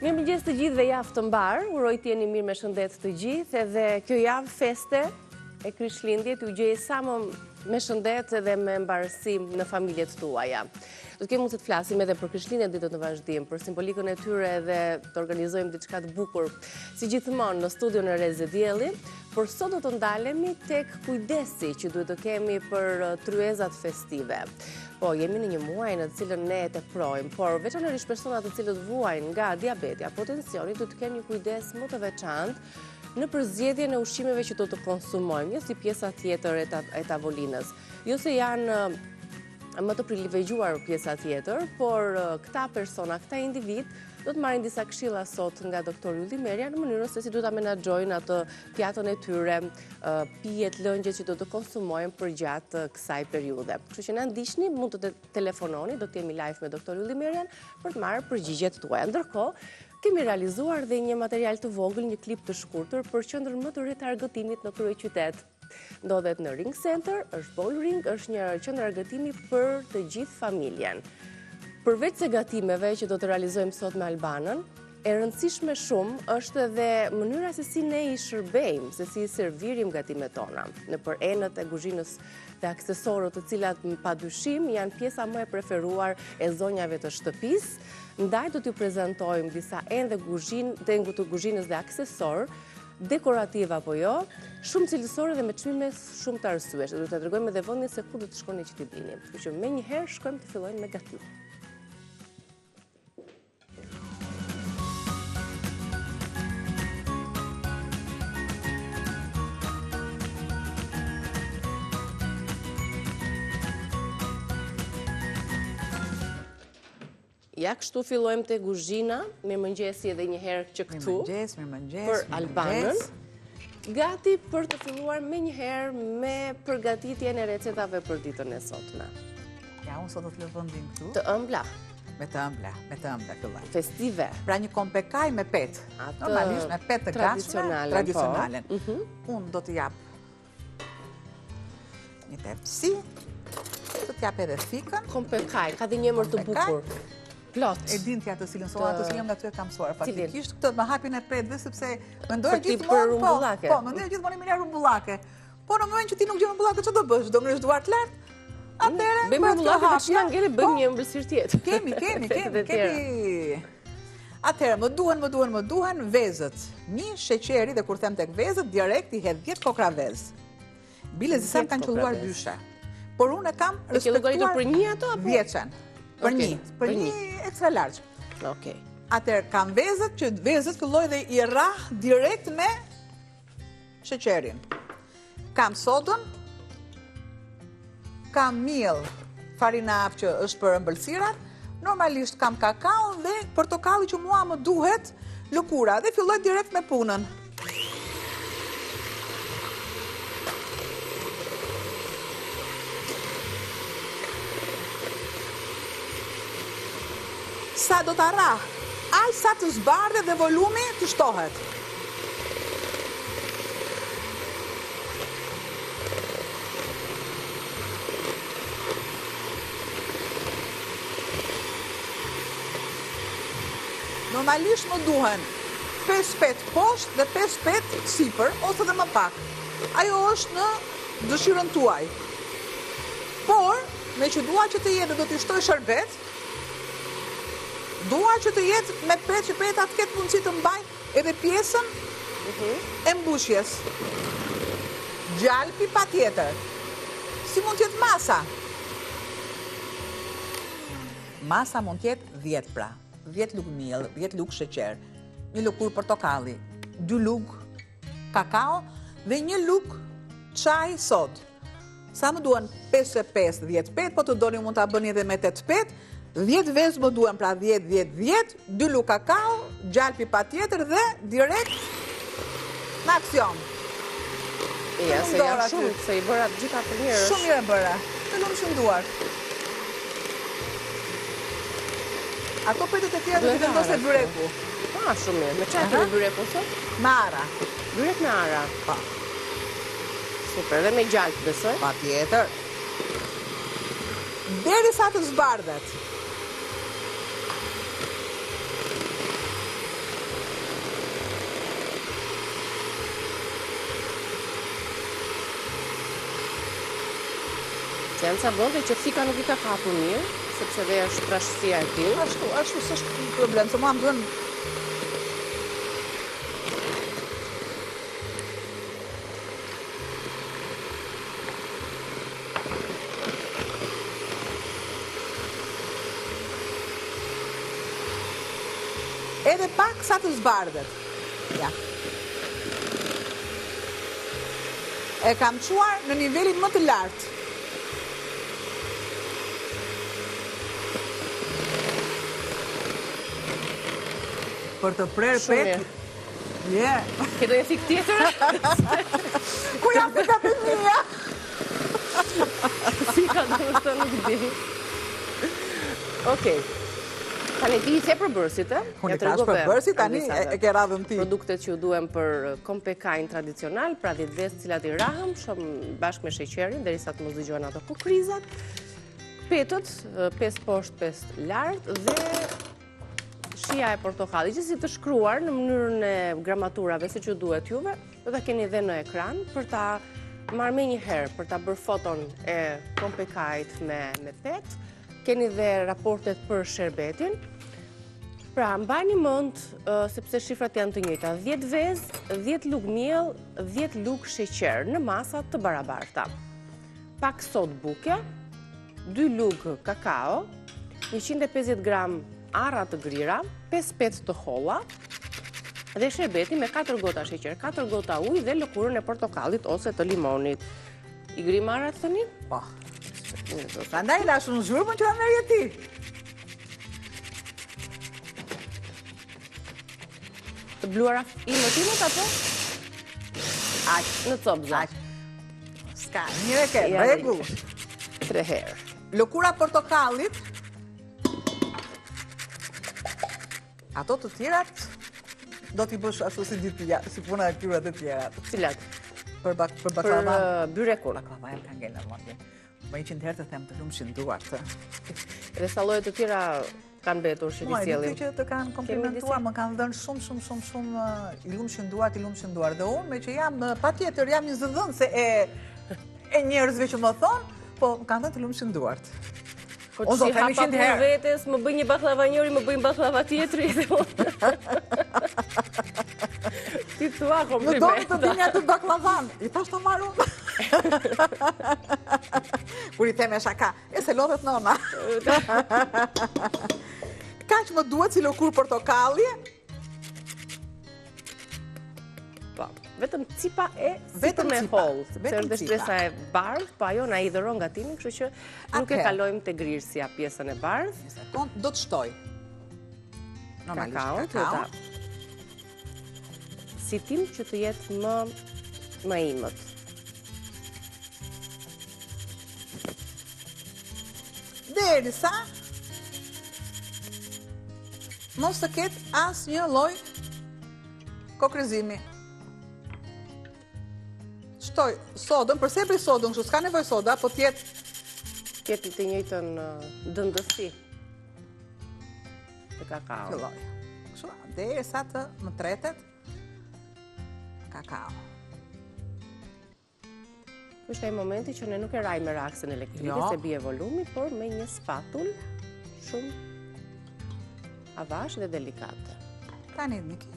Mirëmëngjes të gjithëve javë të mbarë, uroj të jeni mirë me shëndet të gjithë edhe kjo javë feste e Krishtlindje t'ju gjejë sa më me shëndet edhe me mbarësi në familjet tuaja. Do të kemi mundësi të flasim edhe për Krishtlindjen ditët në vazhdim, për simbolikën e tyre edhe të organizojmë diçka të bukur. Si gjithmonë në studion e Rreze Dielli, por sot do të ndalemi tek kujdesi që duhet të kemi për tryezat festive. Po, jemi në një muaj në të cilën ne e teprojmë, por veçanërisht personat të cilët vuajnë nga diabeti apo tensioni duhet të kenë një kujdes më të veçantë në përzgjedhjen e ushqimeve që do të konsumojmë, jo si pjesa tjetër e tavolinës. Jo se janë më të privilegjuar pjesa tjetër, por këta persona, këta individë, do të marrin disa këshilla sot nga doktor Ylli Merja në mënyrën se si duhet ta menaxhojnë atë pjatën e tyre, pijet, lëngjet që do të konsumojnë përgjatë kësaj periudhe. Kështu që na ndiqni, mund të telefononi, do të jemi live me doktor Ylli Merjan për të marrë përgjigjet tuaja. Ndërkohë, kemi realizuar dhe një material të vogël, një klip të shkurtër për qendrën më të re të argëtimit në kryeqytet. Ndodhet në Ring Center, është Ball Ring, është një qendër argëtimi për të gjithë familjen. Përveç se gatimeve që do të realizojmë sot me Albanën, E rëndësishme shumë është edhe mënyra se si ne i shërbejmë, se si i servirim gatimet tona, nëpër enët e kuzhinës dhe aksesorët të cilat pa dyshim janë pjesa më e preferuar e zonjave të shtëpisë, ndaj do t'ju prezantojmë disa enë dhe kuzhinë, të të kuzhinës dhe aksesorë, dekorativ apo jo, shumë cilësore dhe me çmime shumë të arsyeshme. Do t'ju tregojmë edhe vendin se ku do të shkoni që t'i blini. Kështu që menjëherë shkojmë të fillojmë me gatim. Ja, kështu fillojmë te kuzhina, mirëmëngjesi edhe një herë që këtu. Mirëmëngjes, mirëmëngjes, Për Albanën. Gati për të filluar menjëherë me përgatitjen e recetave për ditën e sotme. Ja, unë sot do të lë vendin këtu. Të ëmbla. Me të ëmbla, me të ëmbla fillojmë. Festive. Pra një kompekaj me petë. Normalisht me petë të gatshme, po. tradicionalen. Mhm. Unë do të jap një tepsi, do të jap edhe thikën. Kompekaj, ka dhe një emër të bukur. Plot. E din ti atë cilën solla, atë cilën nga ty e kam mësuar faktikisht këtë me hapjen e petëve sepse mendoja gjithmonë po, po, mendoja gjithmonë e rrumbullake. Po në moment që ti nuk gjen rrumbullake, ç'do bësh? Do ngresh duart lart? Atëherë, bëjmë rrumbullake dhe ç'na ngelet, bëjmë një ëmbëlsirë tjetër. Kemi, kemi, kemi, kemi. Atëherë, më duhen, më duhen, më duhen vezët. Një sheqeri dhe kur them tek vezët, direkt i hedh 10 kokrra vezë. Bile disa më kanë qëlluar dyshe. Por unë e kam respektuar për një ato apo? Dhjetëshen. Për një, për një extra large. Okej. Atëherë, kam vezët që vezët filloj dhe i rrah direkt me sheqerin. Kam sodën, kam miell, farinë që është për ëmbëlsirat, normalisht kam kakao dhe portokalli që mua më duhet lëkura dhe filloj direkt me punën. Sa do ta rrah, aq sa të zbardhet dhe volumi të shtohet. Normalisht më duhen 5 petë poshtë dhe 5 petë sipër, ose dhe më pak. Ajo është në dëshirën tuaj. Por, meqë dua që të jetë dhe do t'i shtoj sherbet, dua që të jetë me petë që peta të ketë mundësi të mbajë Edhe pjesën e mbushjes. Gjalpi patjetër. Si mund të jetë masa? Masa mund të jetë 10 pra. 10 lugë miell, 10 lugë sheqer, një lëkurë portokalli, 2 lugë kakao dhe një lugë çaj sodë. Sa më duhen 5 e 5, 10 petë, po të doni mund ta bëni edhe me 8 petë, 10 vezë më duhen pra 10, 10, 10, 2 lugë kakao, gjalpi patjetër dhe direkt në aksion. Ja, se janë shumë, se i bëra të gjitha për njërësh. Shumë mirë e bëre, të lumshin duart. Ato petët e tjera do t'i vendosë byreku. Pa, shumë mirë. Me çfarë kemi byrekun sot? Me arra. Byrek me arra. Pa. Super, dhe me gjalpë, besoj? Patjetër. Derisa të zbardhet. Se janë ca vende që thika nuk i ka kapur mirë, sepse dhe është trashësia e tillë. Ashtu, ashtu s'është një problem, se mua më duhen Edhe pak sa të zbardhet. Ja. E kam çuar në nivelin më të lartë. Për të prerë petë. Je. Ke ndonjë thikë tjetër? Ku janë thikat e mia? Thika domethënë nuk di. Okej. Tani ti i the përbërësit, e? Unë i thashë përbërësit, tani e ke radhën ti. Produktet që ju duhen për kompekain tradicional, pra 10 vezë të cilat i rrahëm, shumë bashkë me sheqerin, derisa të mos dëgjohen ato kokrizat, petët, 5 poshtë, 5 lart, dhe shija e portokallit, gjithsesi të shkruar në mënyrën e gramaturave, siç ju duhet juve, do ta keni dhe në ekran për ta marrë menjëherë, për ta bërë foton e kompekait me, me petë, Keni dhe raportet për sherbetin. Pra, mbajni mend, sepse shifrat janë të njëjta. 10 vezë, 10 lugë miell, 10 lugë sheqer në masa të barabarta. Pak sodë buke, 2 lugë kakao, 150 gram arra të grira, 5 petë të holla, dhe sherbeti me 4 gota sheqer, 4 gota ujë dhe lëkurën e portokallit ose të limonit. I grijmë arrat tani? Po. Prandaj lashë unë zhurmën që ta merrje ti. Të bluara imët imët apo? Aq. Në copëza. Aq. S'ka, mirë e ke, rregull. Tre herë. Lëkura e portokallit. Ato të tjerat do t'i bësh ashtu si di ti, si puna e këtyre të tjerat. Cilat? Për bak për baklava. Për uh, byrekun. Baklava më ka ngelë në mendje. Më 100 herë të them të lumshin duart. Edhe sa lloje të tjera kanë mbetur që t'i sjellim. Mua, që të kanë komplimentuar, më kanë dhënë shumë, shumë, shumë, shumë, uh, i lumshin duart, i lumshin duart. Dhe unë, meqë jam, uh, patjetër, jam një zëdhënëse e, e njerëzve që më thonë, po më kanë dhënë të lumshin duart. Po që si hapa punë vetes, më bëj një baklava njëri, më bëj një baklava tjetri. Ti thua kompliment. Më do të dini atë baklavan. I thashë të marr unë. Kur i them e shaka, e se lodhet nona. Kaq më duhet si lëkurë portokalli, Po, vetëm cipa e vetëm e hollë, sepse është dhe shtresa e bardhë, po ajo na hidhëron gatimin, kështu që nuk e kalojmë te grirësja pjesën e bardhë. Një sekond, do të shtoj. Normalisht kakao. Sitim që të jetë më më imët. Derisa mos të ketë asnjë lloj Kokrrizimi. Shtoj sodën, përse bëj sodën kështu, s'ka nevojë soda, po të jetë të jetë të njëjtën dëndësi të kakao. Filloj. Kështu, derisa të më tretet kakao. Ky është ai momenti që ne nuk e rrahim me rrahësen elektrike, jo. se bie volumi, por me një spatul shumë avash dhe delikate. Tani, Niki,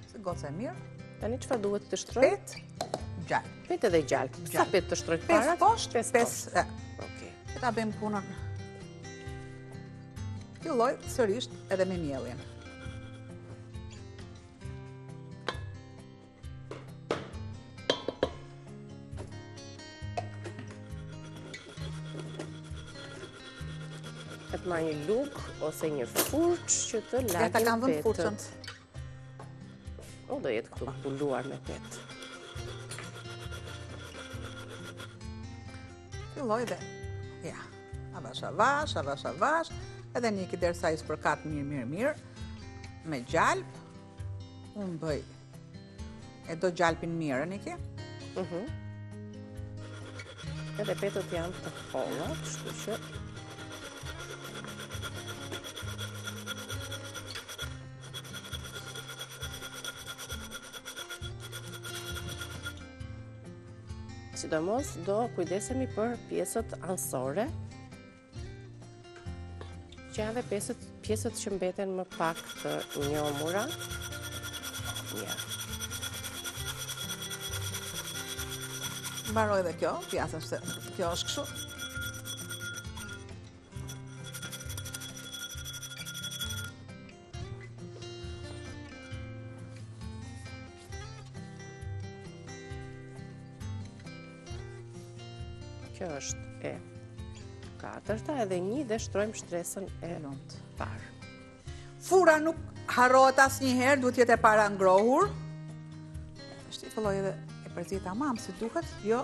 se goca e mirë. Tani çfarë duhet të shtroj? Petë, gjalpë. Petë dhe gjalpë. Sa petë të shtroj të parat? Pesë poshtë, pesë poshtë. Okej. Ta bëjmë punën. Filloj sërisht edhe me miellin. E të marr një lugë ose një furçë që të lagim petët. Ja ta kam vënë furçën. O, do jetë këtu mbuluar me petë. Filloj dhe, ja, avash, avash, avash, avash, edhe Niki derisa i spërkat mirë, mirë, mirë, me gjalpë, Unë bëj e do gjalpin mirë, Niki? Mhm. Edhe petët janë të holla, kështu që... Sidomos do kujdesemi për pjesët anësore, që janë dhe pjesët, pjesët që mbeten më pak të njomura. Ja. Mbaroi dhe kjo, pjesa është, kjo është kështu. Kjo është e katërta edhe një dhe shtrojmë shtresën e parë. Furra nuk harrohet asnjëherë, duhet të jetë e parangrohur. Është i filloj edhe e përziej tamam si duhet, jo.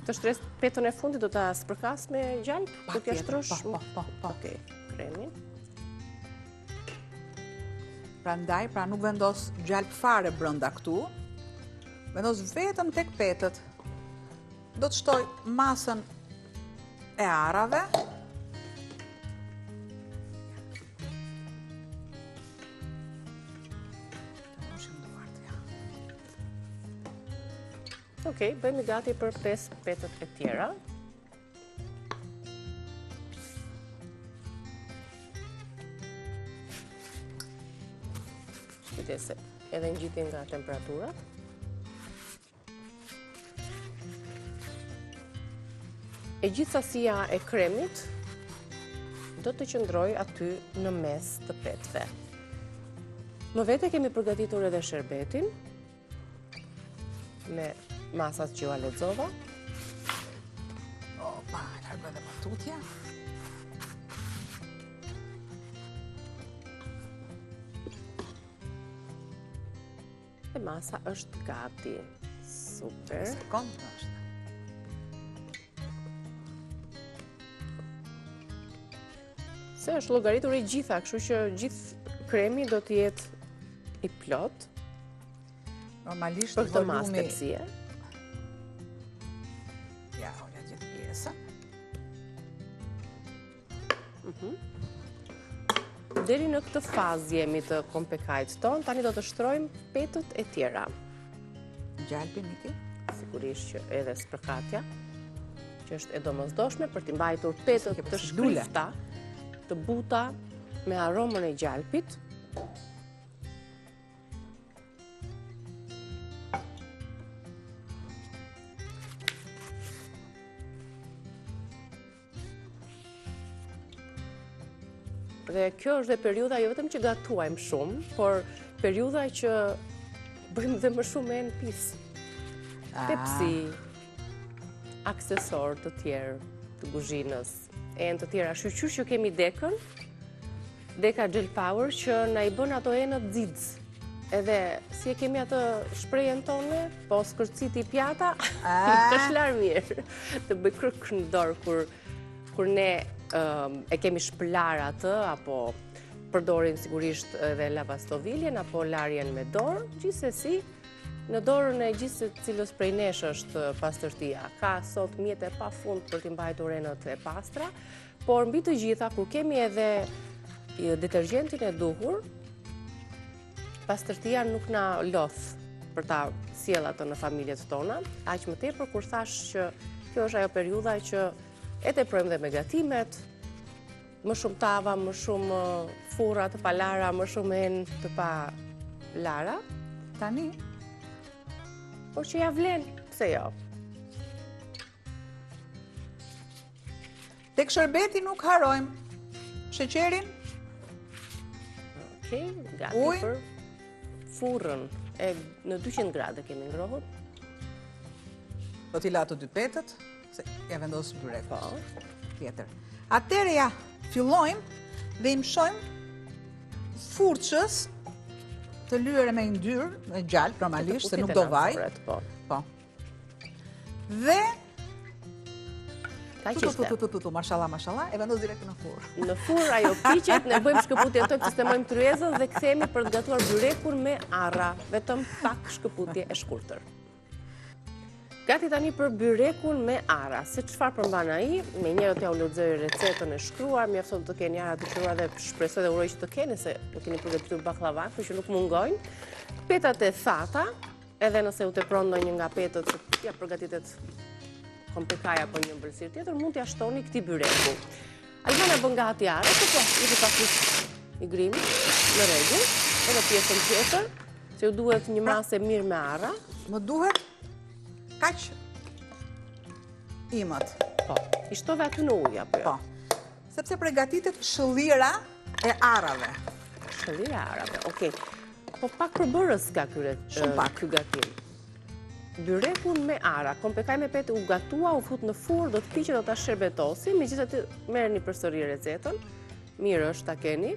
Të shtresë petën e fundit do ta spërkas me gjalpë? Po, t'ia shtrosh? Po, po, po. po. Okej, kremin. Prandaj, pra nuk vendos gjalpë fare brenda këtu. Vendos vetëm tek petët. Do të shtoj masën e arrave. Okej, bëhemi gati për 5 petët e tjera. Kujdes se edhe ngjiti nga temperaturat. E gjithë sasia e kremit do të qëndrojë aty në mes të petëve. Më vete kemi përgatitur edhe sherbetin, me masat që jua lexova. Opa, largoj dhe më tutje. Dhe masa është gati. Super. Sekondë është. Se është llogaritur e gjitha, kështu që gjithë kremi do të jetë i plotë. Normalisht për këtë masë tepsie. Ja, hola gjithë pjesën. Mhm. Deri në këtë fazë jemi të kompekajt tonë, tani do të shtrojmë petët e tjera. Gjalpi, Niki? Sigurisht që edhe spërkatja, që është e domosdoshme për t'i mbajtur petët të shkrifta, të buta me aromën e gjalpit. Dhe kjo është dhe periudha jo vetëm që gatuajmë shumë, por periudha që bëjmë dhe më shumë enë pis. Ah. Tepsi, aksesorë të tjerë të kuzhinës, enë të tjera. Shyqyr që kemi dekën, deka Gel Power që na i bën ato enët xixë. Edhe si e kemi atë shprehjen tonë, po skërciti pjata, ah. është larë mirë. Të bëj kërk në dorë kur, kur ne e kemi shpëlarë atë, apo përdorim sigurisht edhe lavastoviljen, apo larjen me dorë, gjithsesi, në dorën e gjithsecilës prej nesh është pastërtia. Ka sot mjete pa fund për t'i mbajtur enët e pastra, Por mbi të gjitha, kur kemi edhe detergjentin e duhur, pastërtia nuk na lodh për ta sjellë atë në familjet tona, aq më tepër kur thashë që kjo është ajo periudha që e teprojmë dhe me gatimet, më shumë tava, më shumë furra të palara, më shumë enë të palara. Tani? Por që ia vlen, pse jo? Tek sherbeti nuk harrojmë sheqerin. Okej, gati për furrën. E në 200 gradë kemi ngrohur. Do t'i la të dy petët, se ja vendos byrek. Po. Tjetër. Atëherë ja, fillojmë dhe i mëshojmë furçës të lyere me yndyrë, me gjalpë, normalisht, se nuk do vaj. Po. Po. Dhe Kaq ishte. Tu, tu, tu, tu, mashallah, mashallah, e vendos direkt në furrë. Në furrë ajo piqet, ne bëjmë shkëputjen tonë, sistemojmë tryezën dhe kthehemi për të gatuar byrekun me arra, vetëm pak shkëputje e shkurtër. Gati tani për byrekun me arra. Se çfarë përmban ai, menjëherë do t'jua lexoj recetën e shkruar, mjafton të keni arra të qëruara dhe shpresoj dhe uroj që të keni, se do keni përgatitur bakllava, kështu që nuk mungojnë. Petat e thata. Edhe nëse u tepron ndonjë nga petët që t'ia përgatitet kompekaj apo një ëmbëlsirë tjetër, mund t'ia shtoni këtij byreku. Albana bën gati arrat, po, po, i pak i grim, në rregull, edhe pjesën tjetër, se ju duhet një pra, masë e mirë me arra. Më duhet kaq imët. Po, i shtove aty në ujë, apo jo? Po, sepse pregatitet shëllira e arrave. Shëllira e arrave, okej. Po pak përbërës ka ky Shumë pak. Ky gatim. Byrekun me arra, kompekaj me petë u gatua, u fut në furrë, do të piqet, do ta sherbetosim, megjithatë merrni përsëri recetën, mirë është ta keni,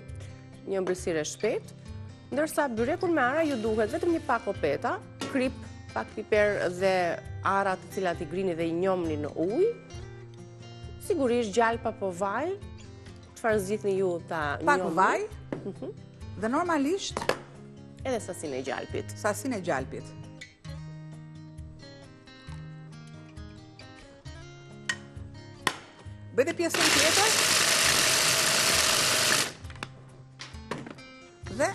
një ëmbëlsirë e shpejtë, ndërsa byrekun me arra ju duhet vetëm një pako peta, kripë, pak piper dhe arra të cilat i grini dhe i njomni në ujë, sigurisht gjalpë apo vaj, çfarë zgjidhni ju ta njomni? Pak vaj, mhm. dhe normalisht Edhe sasinë e gjalpit. Sasinë e gjalpit. Bëj dhe pjesën tjetër. Dhe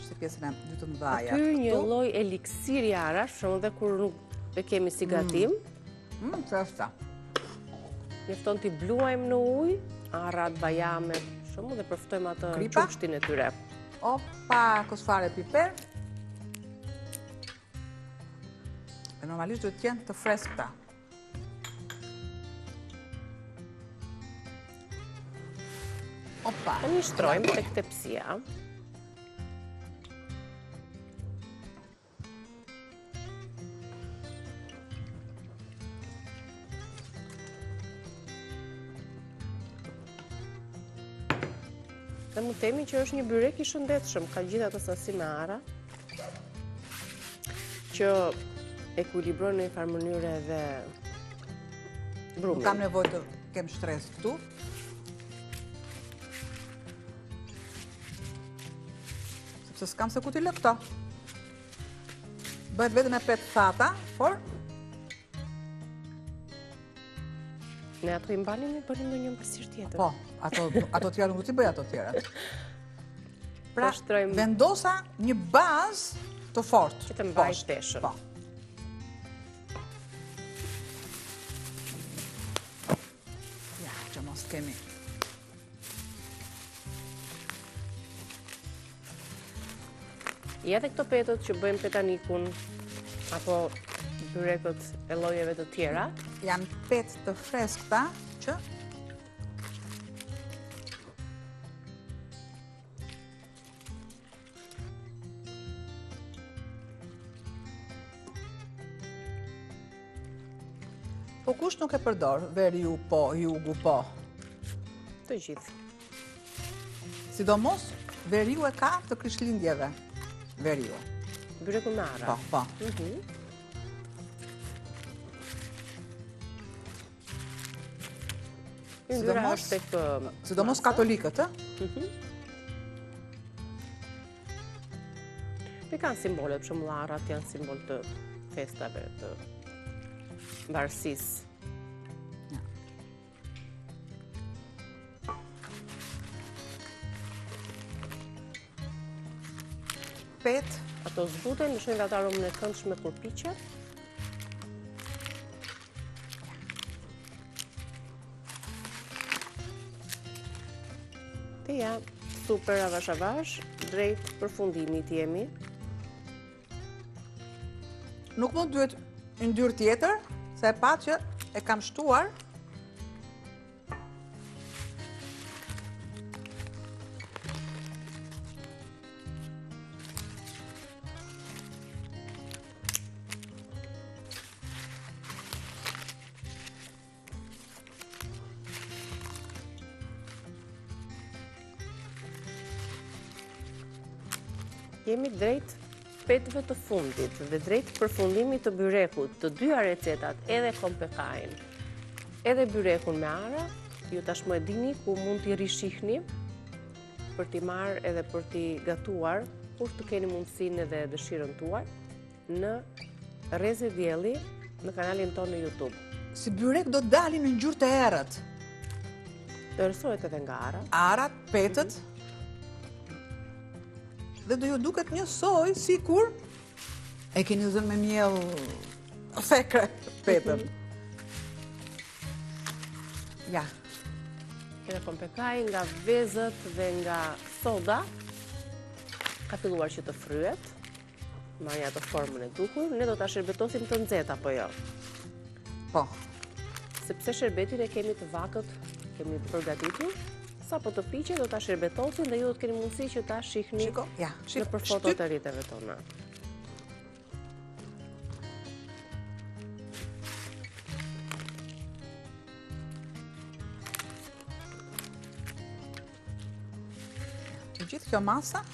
Është pjesën e dy të mëdhaja. Aty një lloj eliksiri arrash, shumë dhe kur nuk e kemi si gatim. Mm, mm të Mjafton t'i bluajmë në ujë, arrat, bajamet, shumë dhe përftojmë atë qumështin e tyre. Opa, kosfare piper. E normalisht duhet të jenë të freskëta. Opa. Tani shtrojmë tek tepsia. Dhe mund të themi që është një byrek i shëndetshëm, ka gjithë atë sasi me arra, që ekuilibrojnë në një farë mënyre edhe brumin. Nuk kam nevojë të kem shtresë këtu. Sepse s'kam se ku t'i lë këto. Bëhet vetëm me petë të thata, por... Ne ato i mbanim i bënim ndonjë ëmbëlsirë tjetër. Po, ato, ato tjera nuk do t'i bëj ato tjera. Pra, po vendosa një bazë të fortë. Që të mbajë peshën. Po. Ja, që mos kemi. Ja edhe këto petët që bëjmë petanikun, apo byrekët e llojeve të tjera. Janë petë të freskëta që Po kush nuk e përdor, veriu po, jugu po? Të gjithë. Sidomos, veriu e ka të krishtlindjeve, veriu. Byrekun me arra. Po, po. Mhm. Sidomos, sidomos katolikët, ë? Mhm. Dhe kanë simbolet, për shembull arrat janë simbol të festave, të mbarësisë. Petë. Ato zbuten, lëshojnë dhe atë aromën e këndshme kur piqen. Dhe ja, super avash avash, drejt përfundimit jemi. Nuk më duhet yndyrë tjetër, se e patë që e kam shtuar. Jemi drejt petëve të fundit dhe drejt përfundimit të byrekut, të dyja recetat, edhe kompekajn, edhe byrekun me arra, ju tashmë e dini ku mund t'i rishihni për t'i marrë edhe për t'i gatuar, kur të keni mundësinë edhe dëshirën tuaj. Në Rreze Dielli në kanalin tonë në YouTube. Si byrek do të dalin në ngjyrë të errët. Do errësohet edhe nga arrat. Arrat, petët. Dhe do ju duket njësoj sikur e keni zënë me miell thekre petën. Mhm. Ja. Edhe kompekai nga vezët dhe nga soda ka filluar që të fryhet. Marrë atë formën e duhur, ne do ta sherbetosim të nxehtë apo jo? Po. Sepse sherbetin e kemi të vakët, kemi përgatitur, sapo të piqet do ta sherbetosim dhe ju do të keni mundësi që ta shihni Shiko, ja, shiko, nëpër fotot e rrjeteve tona. E gjithë kjo masa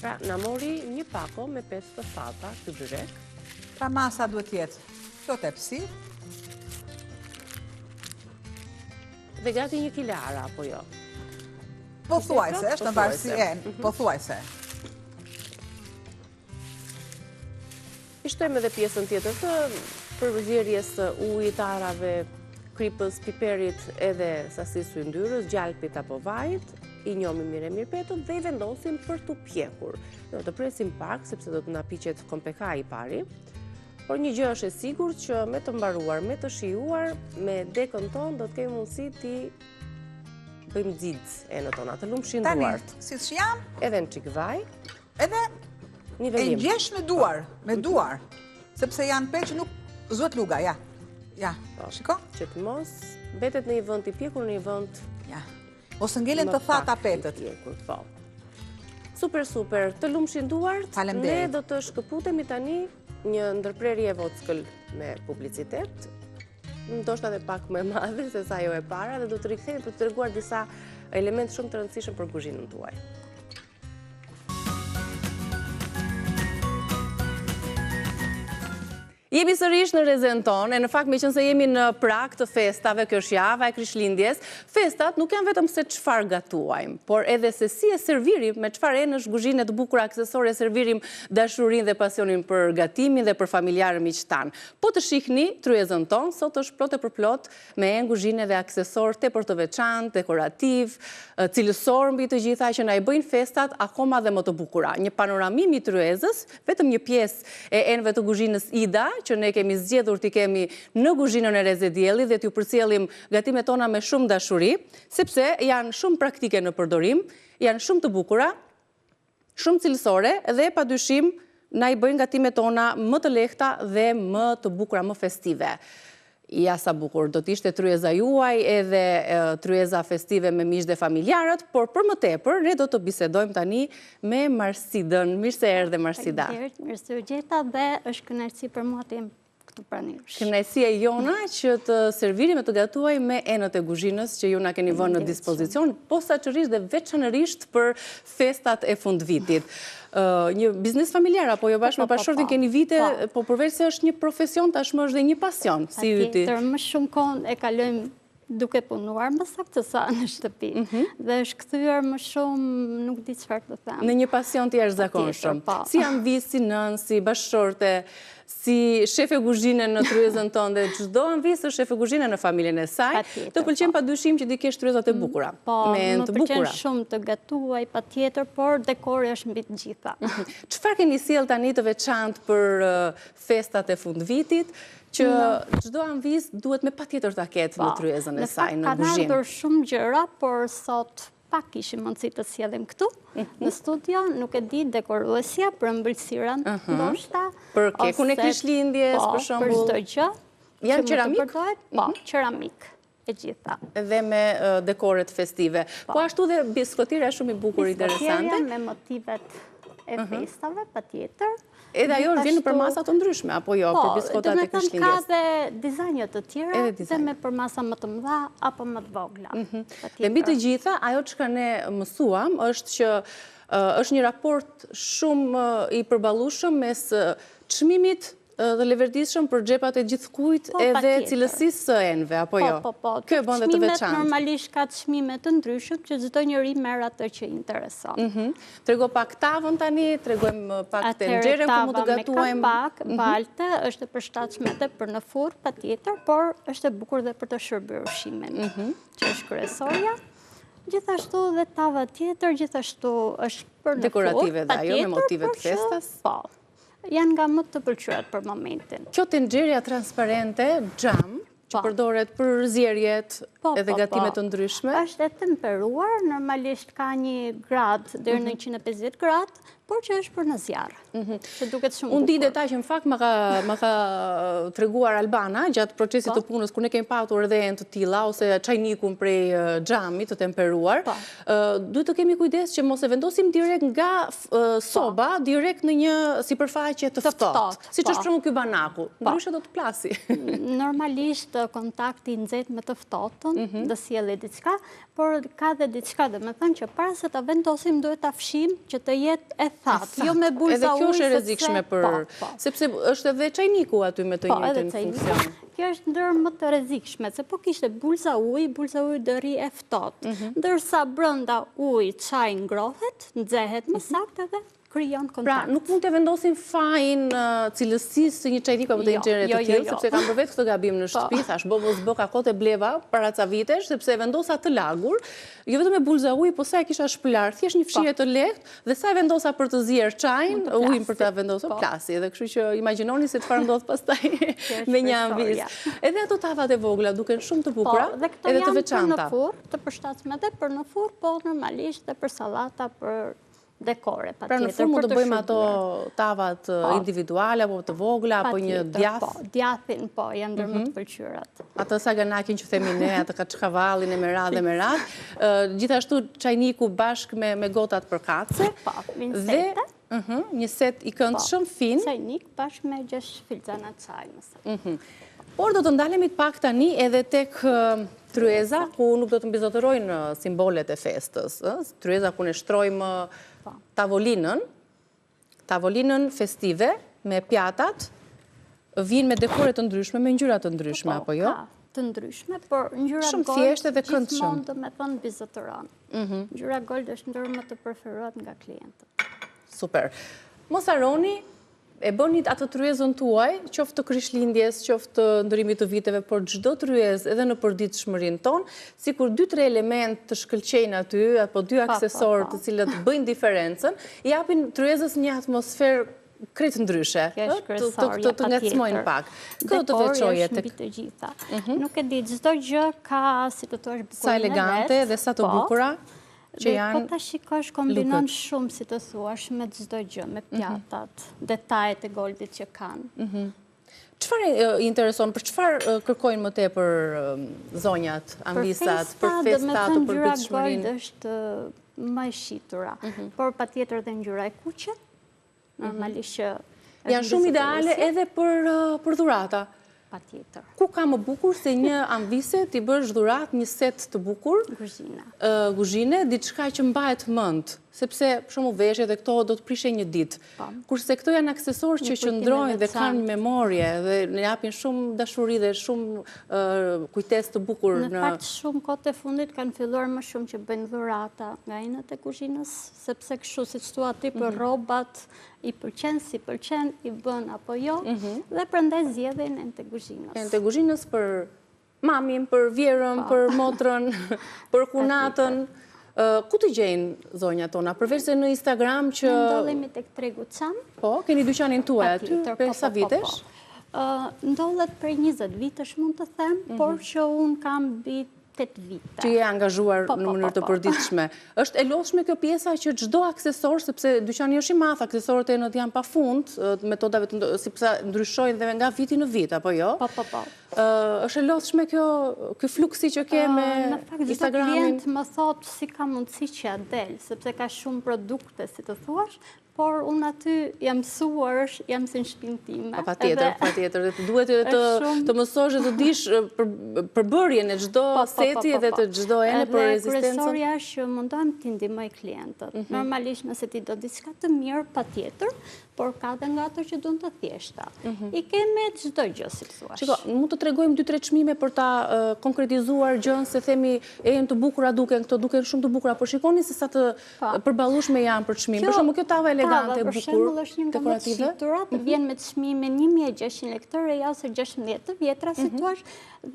Pra, na mori një pako me petë të thata, ky byrek. Pra masa duhet jetë kjo tepsi. Dhe gati një kile arra, apo jo? Pothuajse, është në varësi e, mhm. pothuajse. I shtojmë edhe pjesën tjetër të përzierjes së ujit, arrave, kripës, piperit edhe sasisë së yndyrës, gjalpit apo vajit, i njomim mirë e mirë petët dhe i vendosim për t'u pjekur. Do të presim pak, sepse do të na piqet kompekai i pari, por një gjë është e sigurt që me të mbaruar, me të shijuar, me dekën tonë do të kemi mundësi t'i bëjmë xixë enët tona, të lumshin duart. Tani, siç jam? Edhe një çikë vaj. Edhe e ngjesh me duar, me mhm. duar, sepse janë petë që nuk zëhet luga, ja. Ja, po, shiko? Që të mos mbetet në një vend i pjekur, në një vend... Ja, mos ngelen të thata petët. Pjekur, po. Super, super, të lumshin duart. Faleminderit. Ne do të shkëputemi tani një ndërprerje e vockël me publicitet, ndoshta edhe pak më e madhe se sa ajo e para dhe do të rikthehemi për të treguar disa elementë shumë të rëndësishëm për kuzhinën tuaj. Jemi sërish në rezen tonë, e në fakt meqenëse jemi në prag të festave, kjo është java e Krishtlindjes, festat nuk janë vetëm se çfarë gatuajmë, por edhe se si e servirim, me çfarë enësh kuzhine të bukura aksesore servirim dashurinë dhe pasionin për gatimin dhe për familjarë miqtë tanë. Po të shihni tryezën tonë, sot është plot e përplot me enë kuzhine dhe aksesorë tepër të veçantë, dekorativë, cilësorë mbi të gjitha që na i bëjnë festat akoma dhe më të bukura. Një panoramim i tryezës, vetëm një pjesë e enëve të kuzhinës Ida, që ne kemi zgjedhur t'i kemi në kuzhinën e Rreze Diellit dhe t'ju përcjellim gatimet tona me shumë dashuri, sepse janë shumë praktike në përdorim, janë shumë të bukura, shumë cilësore dhe padyshim na i bëjnë gatimet tona më të lehta dhe më të bukura, më festive. Ja sa bukur, do të ishte tryeza juaj edhe tryeza festive me miqtë dhe familjarët, por për më tepër ne do të bisedojmë tani me Marsidën. Mirë se erdhe Marsida. Faleminderit, mirë se ju gjeta dhe është kënaqësi për mua të jem këtu pranë jush. Kënaqësi e jona që të servirim e të gatuajmë me enët e kuzhinës që ju na keni vënë në dispozicion, posaçërisht dhe veçanërisht për festat e fundvitit. Një biznes familjar apo jo bashkë me po, po, bashkëshortin po. keni vite, po përveç se është një profesion, tashmë është dhe një pasion, si yti. Patjetër, më shumë kohën e kalojmë duke punuar më saktë se sa në shtëpi. Mhm. Dhe është kthyer më shumë, nuk di çfarë të them. Në një pasion të jashtëzakonshëm. Po. Si amvisë, si nënë, si bashkëshorte, si shefe kuzhine në tryezën tonë dhe çdo amvisë është shefe kuzhine në familjen e saj. Të pëlqen po. padyshim që t'i kesh tryezat e mm, bukura. Po, më pëlqen shumë të gatuaj patjetër, por dekori është mbi të gjitha. Mhm. Çfarë keni sjellë tani të veçantë për festat e fundvitit, që çdo amvisë duhet me patjetër ta ketë në po, tryezën e saj, në kuzhinë. Kanë ardhur shumë gjëra, por sot pak kishim mundësi të sjellim këtu, mhm. në studio, nuk e di dekoruesja, për ëmbëlsirën, mhm. ndoshta. Për kekun e Krishtlindjes, po, për shembull. Për çdo gjë. Janë qeramikë? Po, mhm. qeramikë e gjitha. Dhe me dekoret festive. Po, po ashtu dhe biskotierja shumë i bukur, interesante. Biskotierja me motivet e mhm. festave, patjetër. Edhe ajo vjen në përmasa të ndryshme, apo jo, për po, biskotat e Krishtlindjes? ka dhe dizajne të tjera, dhe me përmasa më të mëdha, apo më të vogla. Mhm. Dhe mbi të gjitha, ajo çka ne mësuam, është që është një raport shumë i përballueshëm mes çmimit. Dhe leverdishëm për xhepat e gjithkujt po, edhe cilësisë së enëve, apo po, jo? Po, po, Kjo e bën dhe të veçantë. Normalisht ka çmime të ndryshëm që çdo njeri merr atë që intereson. Mhm. Trego pak tavën tani, tregojmë pak tenxheren ku mund të gatuajmë. Tava me kapak, mhm. balte, është e përshtatshme edhe për në furrë, patjetër, por është e bukur dhe për të shërbyer ushqimin, mhm. që është kryesorja. Gjithashtu dhe tava tjetër, gjithashtu është për në furrë, Dekorative dhe ajo me motive të festës. Po, janë nga më të pëlqyrat për momentin. Kjo tenxherja transparente, xham, që po. përdoret për zierjet po, edhe po, gatime të ndryshme. Është e temperuar, normalisht ka një gradë deri në 150 mhm. gradë, por që është për në zjarr, mhm. që duket shumë bukur. Unë di detaj që në fakt ma ka treguar Albana gjatë procesit të punës, kur ne kemi patur edhe enë të tilla, ose çajnikun prej xhami të temperuar, duhet të kemi kujdes që mos e vendosim direkt nga soba, direkt në një sipërfaqe të ftohtë, siç është për shembull ky banaku, ndryshe do të plasi. Normalisht kontakti i nxehtë me të ftohtën, mhm. do sjellë diçka, Por ka dhe diçka, domethënë që para se ta vendosim duhet ta fshijmë që të jetë e thatë, jo me bulëza ujë. Edhe kjo është e rrezikshme për po, po. sepse është edhe çajniku aty me të po, njëjtin funksion. Kjo është ndër më të rrezikshme, se po kishte bulëza ujë, bulëza ujë do rri e ftohtë. Mhm. Ndërsa brenda uji çaji ngrohet, nxehet më mhm. saktë edhe krijon kontakt. Pra, nuk mund të vendosim fajin cilësisë së një çajniku apo të jo, tenxhere të jo, jo, tillë, sepse kam bërë vetë këtë gabim në po. shtëpi, thashë, bo mos bë ka kohë e bleva para ca vitesh, sepse e vendosa të lagur, jo vetëm me bulëza uji, po sa e kisha shpëlarë, thjesht një fshirje po. të lehtë dhe sa e vendosa për të zier çajin, ujin për ta vendosur, po. plasi, edhe kështu që imagjinoni se çfarë ndodh pastaj me një amvisë. Edhe ato tavat e vogla duken shumë të bukura, edhe të veçanta. Dhe këto janë për në furrë, të përshtatshme edhe për në furrë, po normalisht dhe për sallata, për dekore, patjetër. Pra në furrë mund të bëjmë ato tavat po. individuale, apo të vogla, apo një djath? Po, djathin, po, janë ndër më të mhm. pëlqyrat. Atë saganakin që themi ne, atë kaçkavallin e me radhë e me radhë. Gjithashtu çajniku bashkë me, me gotat përkatëse. Po, dhe mhm, një set i këndshëm, po, fin. Çajnik bashkë me 6 filxhana çaj, më saktë. Mhm. Por do të ndalemi pak tani edhe tek tryeza ku nuk do të mbizotërojnë simbolet e festës, tryeza ku ne shtrojmë po. tavolinën, tavolinën festive me pjatat, vijnë me dekore të ndryshme, me ngjyra të ndryshme, po, apo jo? Ka, të ndryshme, por ngjyra gold thjesht edhe këndshëm. Gjithmonë domethënë mbizotëron. Mhm. Ngjyra gold është ndër më të preferuarat nga klientët. Super. Mos harroni E bëni atë tryezën tuaj, qoftë të Krishtlindjes, qoftë të ndërrimit të viteve, por çdo tryezë edhe në përditshmërinë tonë, sikur 2-3 elementë të shkëlqejnë aty, apo dy aksesorë të cilët bëjnë diferencën, i japin tryezës një atmosferë krejt ndryshe, të të ngacmojnë pak. Kë do të veçoje tek mbi të gjitha. Mhm. Nuk e di, çdo gjë ka, si të thuash, bukurinë e vet. Sa elegante dhe sa të po. bukura që janë. Po ta shikosh kombinon shumë, si të thuash, me çdo gjë, me mhm. pjatat, detajet e goldit që kanë. Mhm. Çfarë i intereson, për çfarë kërkojnë më tepër zonjat, amvisat, për festat, për përditshmërinë? Ngjyra gold është më e shitura, mhm. por patjetër dhe ngjyra e kuqe, Normalisht që Janë shumë ideale edhe për, për dhurata. Patjetër. Ku ka më bukur se një amvise t'i bësh dhuratë një set të bukur? Kuzhine. Kuzhine, diçka që mbahet mend, sepse për shembull veshjet dhe këto do të prishen një ditë. Po. Kurse këto janë aksesorë që qëndrojnë dhe kanë memorie dhe na japin shumë dashuri dhe shumë kujtesë të bukur në... Në fakt shumë kohët e fundit kanë filluar më shumë që bëjnë dhurata nga enët e kuzhinës, sepse kështu siç thua ti për mhm. rrobat, i pëlqen, s'i pëlqen, i bën apo jo, mhm. dhe prandaj zgjedhin enët e kuzhinës. Enët e kuzhinës për mamin, për vjehrrën, po. për motrën, për kunatën. Ku të gjejnë zonjat tona? Përveç se në Instagram që... Ne ndodhemi tek tregu Çam. Po, keni dyqanin tuaj aty, prej po, sa po, vitesh? Ndodhet prej 20 vitesh, mund të them, mhm. por që unë kam mbi 8 vite. Që je angazhuar po, në po, mënyrë po, të përditshme. Është e lodhshme kjo pjesa që çdo aksesor, sepse dyqani është i madh, aksesorët e enët janë pa fund, metodave të sepse ndryshojnë dhe nga viti në vit, apo jo? Po, po, po. Është e lodhshme kjo, ky fluksi që ke me Në fakt, çdo klient më thotë si ka mundësi që ia del, sepse ka shumë produkte, si të thuash, Por unë aty jam mësuar, jam si në shpinë time. Po, patjetër, patjetër, dhe të duhet edhe të, të mësosh dhe të dish përbërjen e çdo po, po, po, seti edhe të çdo ene për rezistencën. Kryesorja është që mundohem t'i ndihmoj klientët. Mhm. Normalisht nëse ti do diçka të mirë, patjetër, por ka dhe nga ato që duan të thjeshta. Mhm. I kemi çdo gjë, si të thuash. Shiko, mund të tregojmë 2-3 çmime për ta konkretizuar gjënë, se themi enë të bukura duken, këto duken shumë të bukura, por shikoni se sa të Po. Përballueshme janë për çmim. Për shembull, kjo tava elegante e bukur, për shembull, është një nga më të shiturat, mhm. vjen me çmimin 1600 lekë të reja ose 16 të vjetra, si mhm. thuash,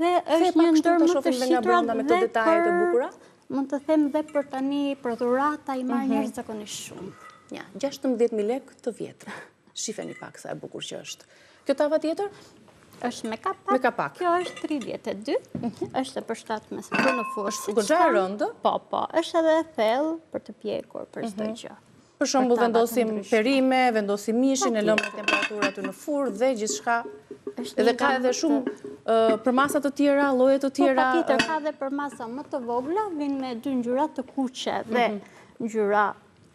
dhe është një ndër më të shiturat me këto detaje të bukura. Mund të them dhe për tani për dhurata i marrin mhm. jashtëzakonisht shumë. Ja, 16000 lekë të vjetra. Shifeni pak sa e bukur që është. Kjo tava tjetër? Është me kapak. Me kapak. Kjo është 32. Mhm. Është e përshtatshme për në furrë. Është goxha e rëndë? Po, po. Është edhe e thellë për të pjekur, për çdo mhm. gjë. Për shembull, vendosim perime, vendosim mishin, e lëmë në temperaturë aty në furrë dhe gjithçka. Edhe ka edhe shumë përmasa të tjera, lloje të po, tjera. Po, patjetër, ka dhe përmasa më të vogla, vijnë me dy ngjyra të kuqe dhe mhm. ngjyra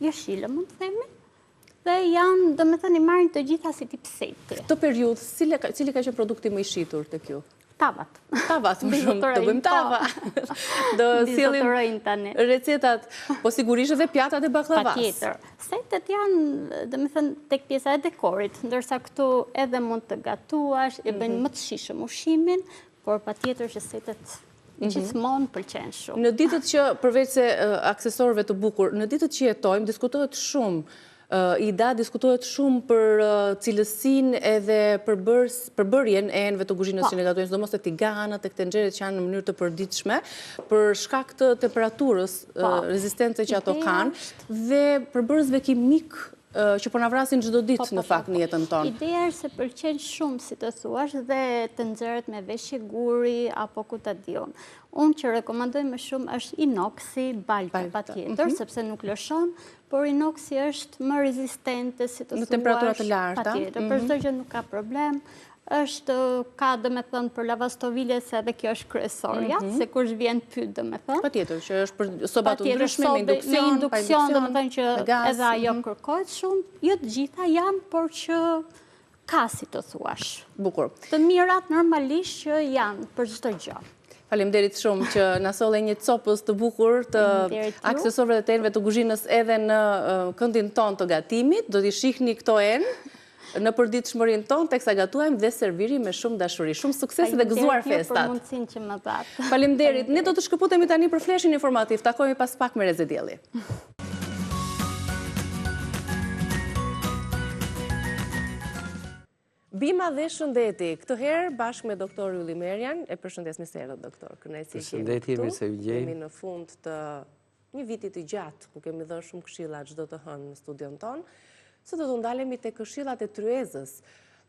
jeshile, mund të themi. Dhe janë, domethënë, i marrin të gjitha si tip seti. Këtë periudhë, cili ka qenë produkti më i shitur te ju? Tavat. Tavat, më shumë, të bëjmë tava. Po. Do sjellim recetat, po sigurisht edhe pjatat e bakllavas. Patjetër. Setet janë, domethënë, tek pjesa e dekorit, ndërsa këtu edhe mund të gatuash, e bëjnë mhm. më të shijshëm ushqimin, por patjetër që setet mhm. gjithmonë pëlqen shumë. Në ditët që, përveç se aksesorëve të bukur, në ditët që jetojmë, diskutohet shumë, Ida, diskutohet shumë për cilësinë edhe përbërjen e enëve të kuzhinës po. që ne gatuajmë, sidomos te tiganët, tek tenxheret që janë në mënyrë të përditshme, për shkak të temperaturës, po. rezistence që ato kanë, dhe përbërësve kimikë që po na vrasin çdo ditë po, po, në fakt në jetën tonë. Ideja është se pëlqen shumë, si të thuash, dhe tenxheret me veshje guri, apo ku ta di unë. Unë që rekomandoj më shumë është inoksi, balta, patjetër, mhm. sepse nuk lëshon, por inoksi është më rezistente, si të thuash. Në temperatura të larta. Patjetër, për mhm. çdo gjë nuk ka problem është ka domethënë për lavastovile se edhe kjo është kryesorja, mhm. se kush vjen pyet domethënë. Patjetër, që është për soba të ndryshme, me induksion, me induksion, domethënë që edhe ajo mhm. kërkohet shumë, jo të gjitha janë, por që ka si të thuash. Bukur. Të mirat normalisht që janë për çdo gjë. Faleminderit shumë që na solle një copëz të bukur të aksesorëve dhe të enëve të kuzhinës edhe në këndin tonë të gatimit. Do t'i shihni këto enë në përditshmërinë tonë teksa gatuajmë dhe servirim me shumë dashuri. Shumë sukses dhe gëzuar festat. Faleminderit për mundësinë që më dhatë. Faleminderit. Ne do të shkëputemi tani për fleshin informativ. Takohemi pas pak me Rreze Dielli. Bima dhe shëndeti, këtë herë bashkë me doktor Ylli Merjan, e përshëndes mirë se erdhët doktor, kënaqësi që jemi këtu. Përshëndetje, mirë se ju gjej. Jemi në fund të një viti të gjatë, ku kemi dhënë shumë këshilla çdo të hënë në studion tonë, sot do të ndalemi te këshillat e tryezës,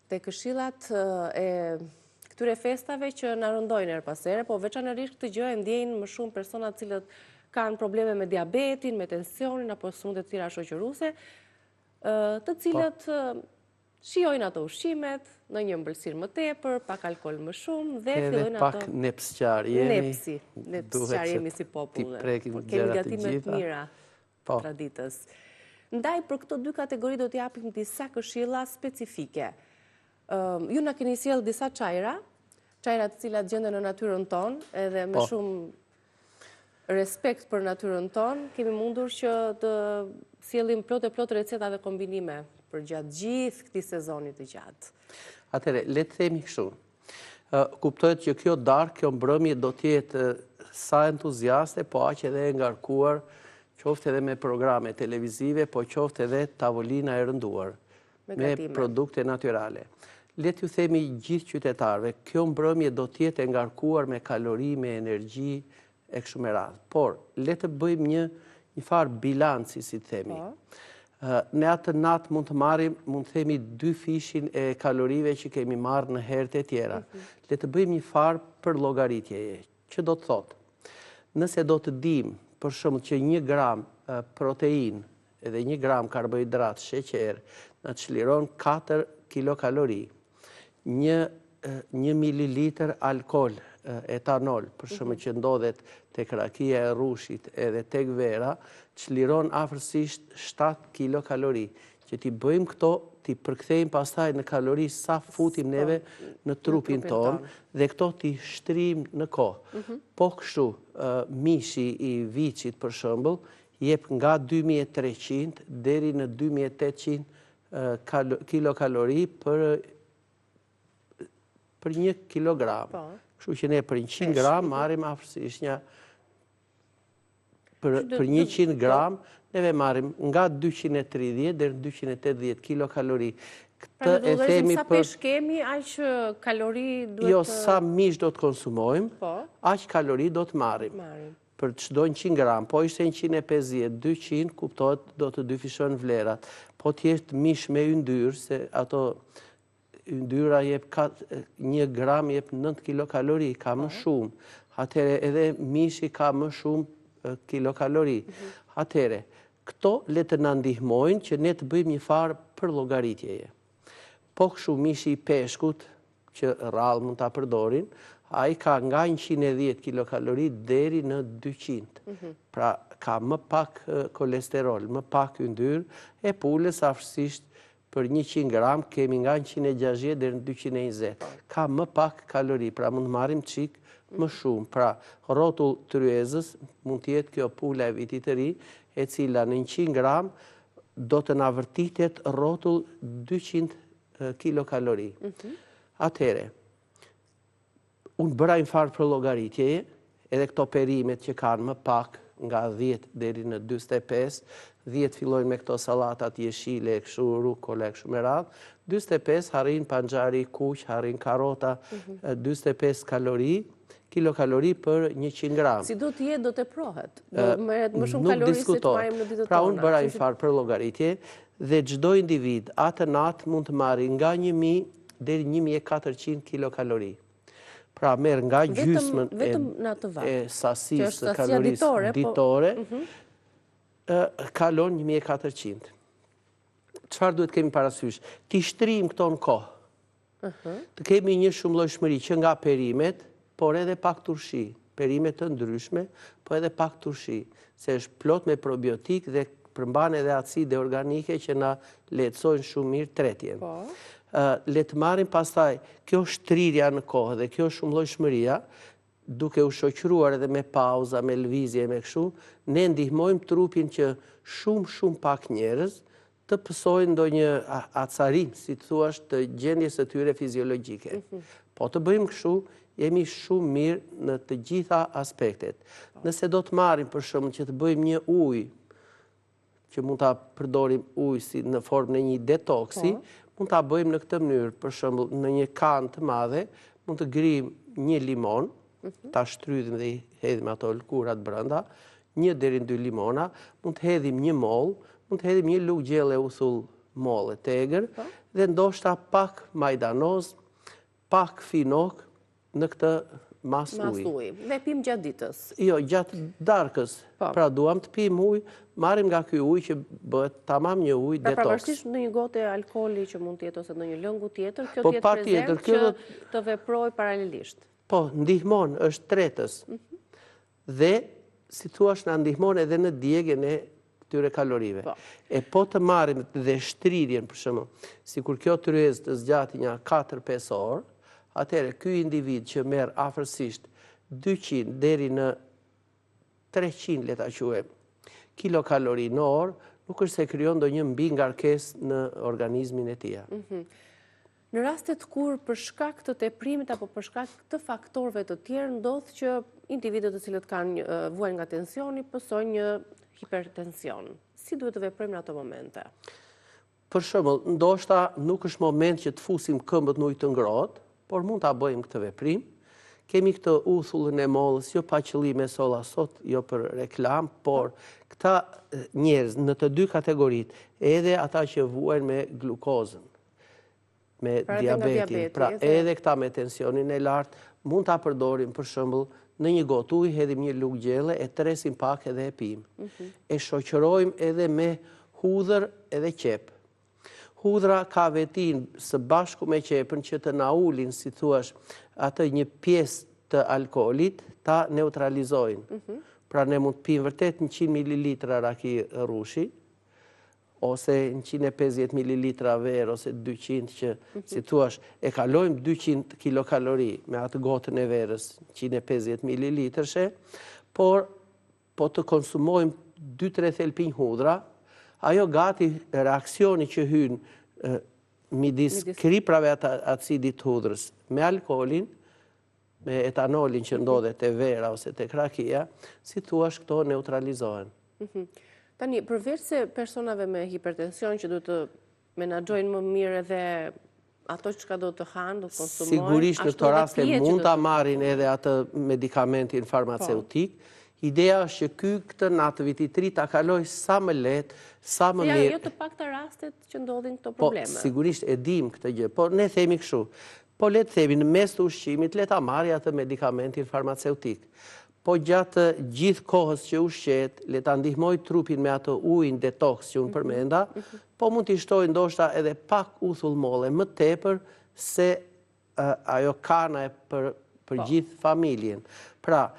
te këshillat e këtyre festave që na rëndojnë herë pas here, po veçanërisht këtë gjë e ndjejnë më shumë personat të cilët kanë probleme me diabetin, me tensionin apo sëmundje të tjera shoqëruese, të po. cilët Shijojnë ato ushqimet, ndonjë ëmbëlsirë më tepër, pak alkool më shumë dhe fillojnë ato... Edhe pak nepsqar jemi. Nepsi, nepsqar jemi si popull. T'i prekim gjërat të gjitha. Kemi gatime të mira po. traditës. Ndaj për këto dy kategori do t'japim disa këshilla specifike. Ju na keni sjellë disa çajra, çajra të cilat gjenden në natyrën tonë, edhe me po. shumë respekt për natyrën tonë, kemi mundur që të sjellim plot e plot receta dhe kombinime përgjatë gjithë këtij sezoni të gjatë. Atëherë, le të themi kështu. Kuptohet që kjo darkë, kjo mbrëmje do të jetë sa entuziaste, po aq edhe e ngarkuar, qoftë edhe me programe televizive, po qoftë edhe tavolina e rënduar me produkte natyrale. Le t'ju themi gjithë qytetarëve, kjo mbrëmje do të jetë e ngarkuar me kalori, me energji e kështu me radhë. Por, le të bëjmë një një farë bilanci, si të themi. Po. Ne atë natë mund të marrim, mund të themi dyfishin e kalorive që kemi marrë në herët e tjera. Mhm. Le të bëjmë një farë përllogaritjeje, Që do të thotë, nëse do të dimë, për shembull, që një gram proteinë edhe një gram karbohidrat, sheqer, na çliron 4 kilokalori, një një mililitër alkool, etanol, për shembull mhm. që ndodhet tek rakia e rrushit edhe tek vera, çliron afërsisht 7 kilokalori, që Që t'i bëjmë këto, t'i përkthejmë pastaj në kalori sa futim po, neve në trupin tonë dhe këto t'i shtrijmë në kohë. Mhm. Po kështu, mishi i viçit për shembull, jep nga 2300 deri në 2800 kilokalori për për një kilogram. Po. Kështu që ne për 100 gram marrim afërsisht një për 100 po. gram, neve marrim nga 230 deri në 280 kilokalori. Pra Këtë e themi për... Sa peshë kemi, aq kalori duhet Jo, sa mish do të konsumojmë, po. aq kalori do të marrim. Për çdo 100 gram, po ishte 150, 200, kuptohet do të dyfishojnë vlerat. Po të jetë mish me yndyrë, se ato Yndyra jep një gram jep 9 kilokalori, ka më po. shumë. Atëherë edhe mishi ka më shumë kilokalori. Mhm. Atëherë, këto le të na ndihmojnë që ne të bëjmë një farë përllogaritjeje. Po kështu mishi i peshkut, që rrallë mund ta përdorin, ai ka nga 110 kilokalori deri në 200. Mhm. Pra, ka më pak kolesterol, më pak yndyrë, e pulës afërsisht Për 100 gram kemi nga 160 deri në 220. Ka më pak kalori, pra mund të marrim çik më shumë. Pra, rrotull tryezës mund të jetë kjo pula e vitit të ri, e cila në 100 gram do të na vërtitet rrotull 200 kilokalori. Mhm. Atëherë, Unë bëra një farë përllogaritjeje, edhe këto perimet që kanë më pak nga 10 deri në 45, 10 fillojnë me këto sallatat jeshile, kështu rukola e kështu me radhë, 45 arrin panxhari i kuq, arrin karota, 45 mhm. kalori, kilokalori për 100 gram. Si do të jetë, do të teprohet, do të merret më shumë kalori se të marrim në ditët tona. Pra unë bëra një farë përllogaritje dhe çdo individ atë natë mund të marrë nga 1000 deri 1400 kilokalori. Pra merr nga gjysmën e sasisë së kalorisë po- ditore, mhm. kalon 1400. Çfarë duhet kemi parasysh? T'i shtrijmë këto në kohë. Mhm. Të kemi një shumëllojshmëri që nga perimet, por edhe pak turshi. Perime të ndryshme, po edhe pak turshi. Se është plot me probiotik dhe përmban edhe acide organike që na lehtësojnë shumë mirë tretjen. Po. Le të marrim pastaj kjo shtrirja në kohë dhe kjo shumëllojshmëria, duke u shoqëruar edhe me pauza, me lëvizje, me kështu, ne ndihmojmë trupin që shumë, shumë pak njerëz të pësojnë ndonjë acarim, si të thuash, të gjendjes së tyre fiziologjike. Mhm. Po të bëjmë kështu, jemi shumë mirë në të gjitha aspektet. Nëse do të marrim për shembull që të bëjmë një ujë, që mund ta përdorim ujë si në formën e një detoksi, po. mund ta bëjmë në këtë mënyrë, për shembull, në një kanë të madhe, mund të grijmë një limon, mhm. ta shtrydhim dhe i hedhim ato lëkurat brenda, një deri në dy limona, mund të hedhim një mollë, mund të hedhim një lugë gjelle uthull molle të egër, po. dhe ndoshta pak majdanoz, pak finok në këtë masë uji. Masë uji. Dhe pimë gjatë ditës. Jo, gjatë darkës. Po. Pra duam të pimë ujë, marrim nga ky ujë që bëhet tamam një ujë pra, detoks. Pra pavarësisht ndonjë gote alkooli që mund të jetë ose ndonjë lëngu tjetër, kjo po, të jetë prezent që të veprojë paralelisht. Po, ndihmon, është tretës. Mhm. Dhe, si thuash, na ndihmon edhe në djegien e këtyre kalorive. Po. E po të marrim dhe shtrirjen, për shembull, sikur kjo tryezë të zgjati nja 4-5 orë, atëherë ky individ që merr afërsisht 200 deri në 300, le ta quajmë, kilokalori në orë, nuk është se krijon ndonjë mbingarkesë në organizmin e tij. Mhm. Në rastet kur për shkak të teprimit apo për shkak të faktorëve të tjerë ndodh që individët të cilët kanë vuajnë nga tensioni pësojnë një hipertension. Si duhet të veprojmë në ato momente? Për shembull, ndoshta nuk është moment që të fusim këmbët në ujë të ngrohtë, por mund ta bëjmë këtë veprim. Kemi këtë uthullën e mollës, jo pa qëllim e solla sot, jo për reklamë, por këta njerëz në të dy kategoritë, edhe ata që vuajnë me glukozën, me pra diabetin, pra edhe këta me tensionin e lartë, mund ta përdorim për shembull në një gotë ujë, hedhim një lugë gjelle, e tresim pak edhe e pimë. Mhm. E shoqërojmë edhe me hudhër edhe qepë. Hudhra ka vetinë së bashku me qepën që të na ulin, si thuash, atë një pjesë të alkoolit, ta neutralizojnë. Mhm. Pra ne mund të pimë vërtet 100 ml raki rrushi, Ose 150 mililitra verë, ose 200 që, mhm. si thuash, e kalojmë 200 kilokalori me atë gotën e verës, 150 mililitërshe, por po të konsumojmë 2-3 thelpinj hudhra, ajo gati reaksioni që hyn midis kriprave të acidit të hudhrës me alkoolin, me etanolin që ndodhet te vera ose te rakia, si thuash këto neutralizohen. Mhm. Tani, përveç se personave me hipertension që duhet të menaxhojnë më mirë edhe ato çka do të hanë, do të konsumojnë, Sigurisht në këto raste mund ta marrin edhe atë medikamentin po. farmaceutik. Ideja është që ky këtë natë të vitit të ri ta kalojë sa më lehtë, sa më mirë. Jo të pakta rastet që ndodhin këto po, probleme. Po, sigurisht e dim këtë gjë, por ne themi kështu. Po le të themi në mes të ushqimit le ta marrë atë medikamentin farmaceutik. Po gjatë gjithë kohës që ushqehet, le ta ndihmojë trupin me atë ujin detox që unë mhm. përmenda, mhm. po mund t'i shtojë ndoshta edhe pak uthull molle më tepër se ajo kana e për, për po. gjithë familjen. Pra,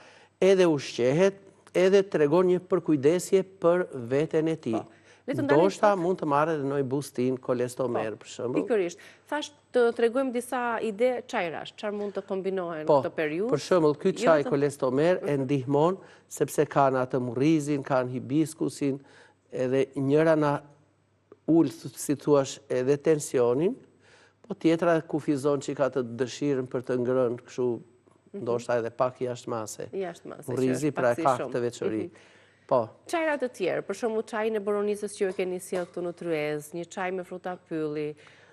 edhe ushqehet, edhe tregon një përkujdesje për veten e tij. Po. Ndoshta mund të marrë edhe ndonjë bustinë, kolestomer, po, për shembull. Pikërisht. Thashë të tregojmë disa ide çajrash, çfarë mund të kombinohen po, këtë periudhë. Për shembull, ky jo çaj kolestomer e mhm. ndihmon sepse kanë atë murrizin, kanë hibiskusin, edhe njëra na ul, si thuash, edhe tensionin, po tjetra kufizon çik atë dëshirën për të ngrënë kështu mhm. ndoshta edhe pak jashtë mase. Jashtë mase, Murrizi pra e ka këtë veçori. Mhm. Po. Çajra të tjerë, për shembull çajin e boronicës që ju e keni sjellë këtu në tryezë, një çaj me fruta pylli,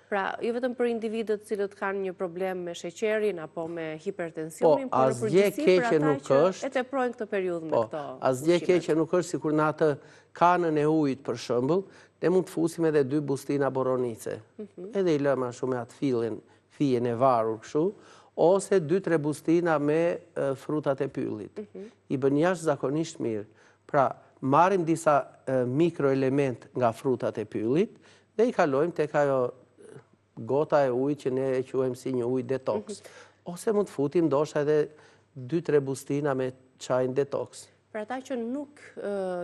pra jo vetëm për individët të cilët kanë një problem me sheqerin apo me hipertensionin, po, por në përgjithësi për ata që e teprojnë këtë periudhë me po, këto ushqimet. Asgjë e keqe nuk është sikur në atë Kanën e ujit, për shembull, ne mund të fusim edhe dy bustina boronice. Mhm. Edhe i lëmë ashtu me atë fillin, fijen e varur kështu, ose 2-3 bustina me frutat e pyllit. Mhm. I bën jashtëzakonisht mirë. Pra, marrim disa mikroelementë nga frutat e pyllit dhe i kalojmë tek ajo gota e ujit që ne e quajmë si një ujë detox. Mhm. Ose mund të futim ndoshta edhe 2-3 bustina me çajin detox. Për ata që nuk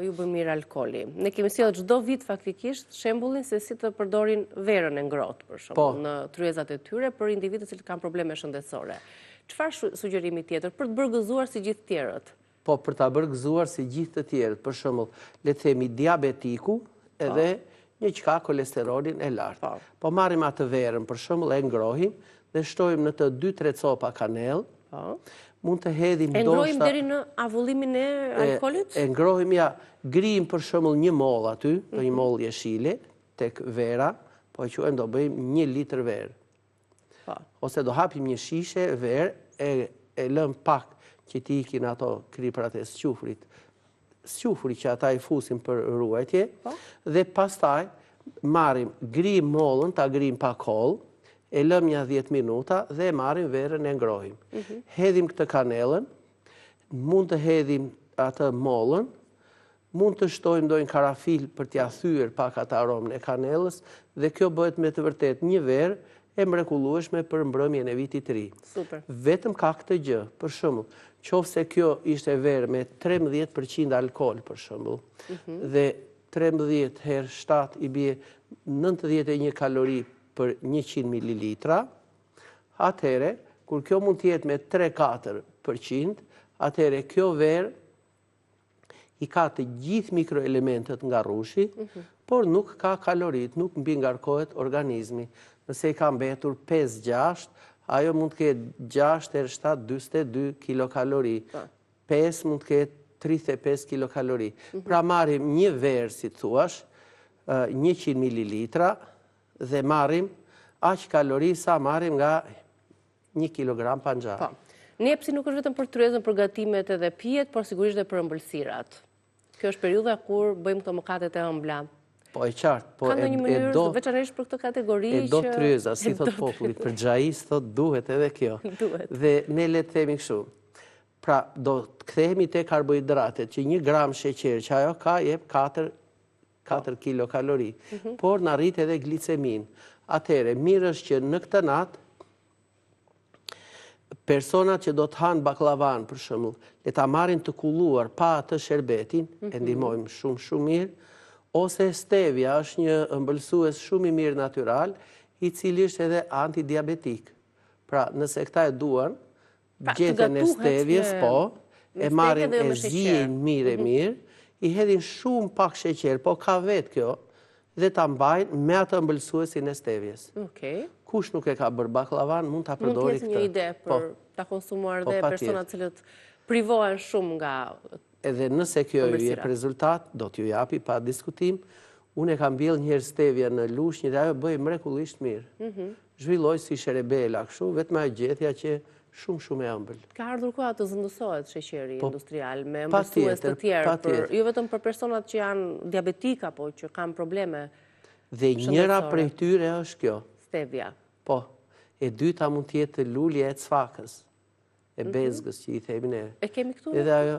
ju bën mirë alkooli. Ne kemi sjellë çdo vit faktikisht shembullin se si të përdorin verën e ngrohtë, për shembull, po. në tryezat e tyre për individët të cilët kanë probleme shëndetësore. Çfarë sugjerimi tjetër për të bërë gëzuar si gjithë tjerët? Po, për ta bërë gëzuar si gjithë të tjerët, për shembull, le të themi diabetiku po. edhe një që ka kolesterolin e lartë. Po. po marrim atë verën, për shembull, e ngrohim dhe shtojmë në të 2-3 copa kanellë, Po. Mund të hedhim ndoshta... E ngrohim deri në avullimin e alkoolit? E ngrohim, ja, grijmë për shembull një mollë aty, mm -hmm. një mollë jeshile, tek vera, po e quajmë do bëjmë një litër verë. Po. Ose do hapim një shishe verë, e, e lëmë pak që t'i ikin ato kriprat e squfrit, squfri që ata i fusin për ruajtje, po. dhe pastaj marrim, grijmë mollën, ta grijmë pak hollë, e lëmë nja 10 minuta dhe e marrim verën e ngrohim. Mhm. Hedhim këtë kanellën, mund të hedhim atë mollën, mund të shtojmë ndonjë karafil për t'ia thyer pak atë aromën e kanellës dhe kjo bëhet me të vërtetë një verë e mrekullueshme për mbrëmjen e Vitit të Ri. Super. Vetëm ka këtë gjë, për shembull, qoftë se kjo ishte verë me 13% alkool për shembull, mhm. dhe 13 herë 7 i bie 91 kalori për 100 mililitra, atëherë kur kjo mund të jetë me 3-4%, atëherë kjo verë i ka të gjithë mikroelementët nga rrushi, mhm. por nuk ka kaloritë, nuk mbingarkohet organizmi. Nëse i ka mbetur 5-6, ajo mund të ketë 6 herë 7, 42 kilokalori. 5 mund të ketë 35 kilokalori. Mhm. Pra marrim një verë, si thuash, 100 mililitra, dhe marrim aq kalori sa marrim nga një kilogram panxhar. Po. Nepsi nuk është vetëm për tryezën, për gatimet edhe pijet, por sigurisht dhe për ëmbëlsirat. Kjo është periudha kur bëjmë këto mëkatet e ëmbla. Po e qartë, po e do... Veçanërisht për këtë kategori që... E do tryeza, si thotë populli, për xhais, thotë duhet edhe kjo. Duhet. Dhe ne le të themi kështu. Pra, do të kthehemi te karbohidratet, që një gram sheqer që ajo ka, jep 4 4 kilokalori, mhm. por na rrit edhe gliceminë. Atëherë, mirë është që në këtë natë, personat që do të hanë bakllavanë, për shembull, le ta marrin të kulluar pa atë sherbetin, e mhm. ndihmojmë shumë shumë mirë, Ose stevia është një ëmbëlsues shumë i mirë natyral, i cili është edhe antidiabetik. Pra, nëse këta e duan, pra, gjethen e stevies, po, e marrin e ziejnë mirë e mhm. mirë, i hedhin shumë pak sheqer, po ka vetë kjo, dhe ta mbajnë me atë ëmbëlsuesin e stevies. Kush nuk e ka bërë bakllavan, mund ta përdori këtë. Mund të jetë një ide për po. ta konsumuar po, dhe personat të cilët privohen shumë nga Edhe nëse kjo ju jep rezultat, do t'ju japi pa diskutim. Unë e kam mbjellë njëherë stevia në Lushnjë dhe ajo bëhej mrekullisht mirë. Mhm. Zhvillohej si sherebela kështu, vetëm ajo gjethja që shumë shumë e ëmbël. Ka ardhur koha të zëvendësohet sheqeri po, industrial me ëmbëlsues të tjerë, jo vetëm për personat që janë diabetikë apo që kanë probleme Dhe njëra prej tyre është kjo. Stevia. Po. E dyta mund të jetë lulja e cvakës. e mhm. bezgës që i themi ne. E kemi këtu? Edhe ajo,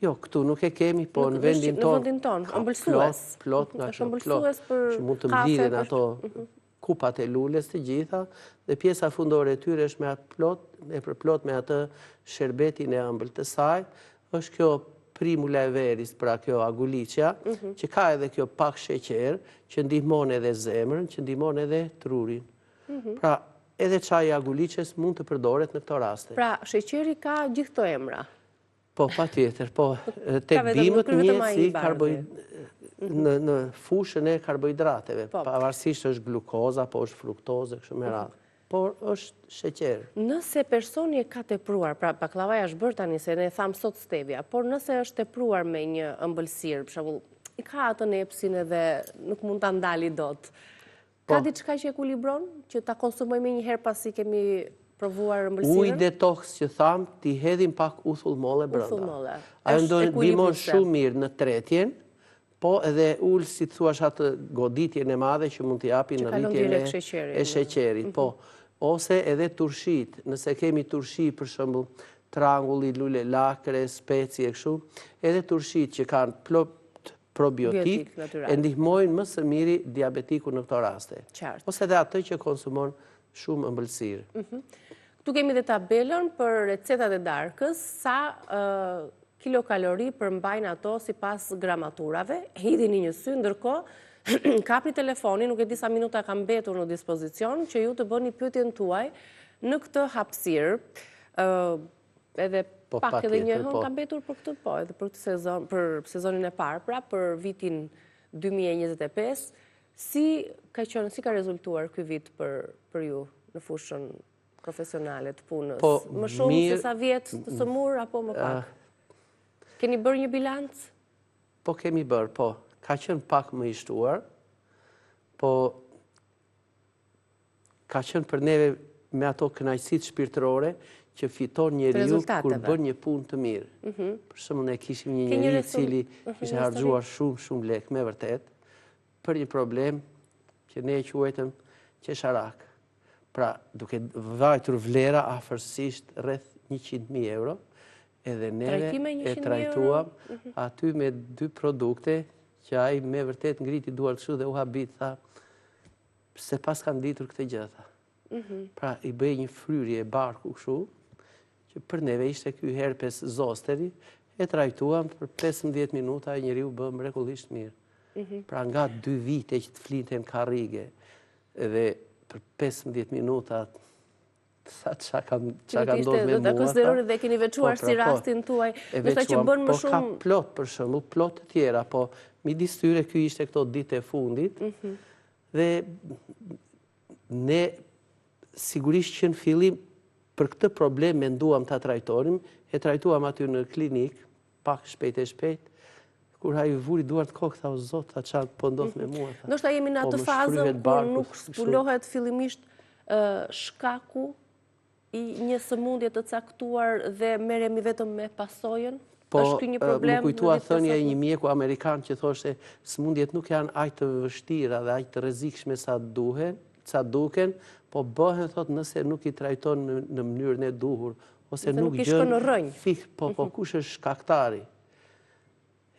jo, këtu nuk e kemi, po në vendin tonë. Në vendin tonë, ëmbëlsues. Plot, nga kjo, plot, që mund të mblidhen ato mhm. kupat e lules të gjitha, dhe pjesa fundore e tyre është me atë plot, e përplot me atë sherbetin e ëmbël të saj, është kjo primula e veris, pra kjo aguliqja, mhm. që ka edhe kjo pak sheqer, që ndihmon edhe zemrën, që ndihmon edhe trurin. Pra, edhe çaji i aguliqes mund të përdoret në këto raste. Pra, sheqeri ka gjithë këto emra. Po, patjetër, po. Tek bimët njihet si në, në fushën e karbohidrateve. Po. Pavarësisht është glukoza, po është fruktozë, kështu me mhm. radhë. Por është sheqer. Nëse personi e ka tepruar, pra baklavaja është bërë tani, se ne thamë sot stevia, por nëse është tepruar me një ëmbëlsirë, për shembull, i ka atë nepsin edhe nuk mund ta ndali dot. Ka po. diçka që ekuilibron, që ta konsumojmë menjëherë pasi kemi provuar ëmbëlsirën? Ujë detox që thamë, t'i hedhim pak uthull molle brenda. Uthull molle. Ajo ndihmon shumë mirë në tretjen, po edhe ul si të thuash atë goditjen e madhe që mund t'i japi në rritjen e sheqerit. Po, mhm. ose edhe turshitë, nëse kemi turshi për shembull, trangulli, lule lakre, speci e kështu, edhe turshitë që kanë plot probiotik e ndihmojnë më së miri diabetikun në këto raste. Ose edhe atë që konsumon shumë ëmbëlsirë. Mhm. Këtu kemi dhe tabelën për recetat e darkës, sa kilokalori përmbajnë ato sipas gramaturave, hidhini një sy, ndërkohë, kapni telefonin, nuk e di sa minuta ka mbetur në dispozicion, që ju të bëni pyetjen tuaj në këtë hapësirë edhe po, pak edhe një hënë po. ka mbetur për këtë, po, edhe për këtë sezon, për sezonin e parë, pra për vitin 2025, si ka qenë, si ka rezultuar ky vit për, për ju në fushën profesionale të punës? Po, më shumë se sa vjet të sëmurë, apo më pak? Keni bërë një bilanc? Po kemi bërë, po. Ka qenë pak më i shtuar, po ka qenë për neve me ato kënaqësitë shpirtërore që fiton njeriu kur bën një punë të mirë. Mhm. Për shembull, ne kishim një njeri i cili mhm, kishte harxhuar shumë, shumë lekë, me vërtet, për një problem që ne e quajtëm qesharak. Pra, duke vajtur vlera afërsisht rreth 100.000 euro, edhe neve e trajtuam mhm. aty me dy produkte që ai me vërtet ngriti duart kështu dhe u habit, tha, S'e paskam ditur këtë gjë, tha. Mhm. Pra, i bëhej një fryrje e barku kështu, që për neve ishte ky herpes zosteri, e trajtuam për 15 minuta e njeriu u bë mrekullisht mirë. Mhm. Pra, nga dy vite që të flinte në karrige, edhe për 15 minuta Sa ça ka ça ka ndodhur me mua. Do ta konsideroni dhe keni veçuar po, pra, si po. rastin tuaj. Do që bën më po, shumë. Po ka plot për shembull, plot të tjera, po midis tyre ky ishte këto ditë e fundit. Mhm. Dhe ne sigurisht që në fillim për këtë problem menduam ta trajtonim, e trajtuam aty në klinikë, pak shpejt e shpejt, kur ai vuri duart në kokë, tha, o zot, tha, ça po ndodh me mua, tha. Ndoshta jemi në po atë fazën kur nuk zbulohet fillimisht shkaku i një sëmundje të caktuar dhe merremi vetëm me pasojën? Po, është ky një problem? M'u kujtua thënia e një mjeku amerikan që thoshte sëmundjet nuk janë aq të vështira dhe aq të rrezikshme sa duhen, sa duken, po bëhen thotë nëse nuk i trajton në mënyrën e duhur ose nuk gjen në rrënjë. Fik, po, po, mhm. kush është shkaktari?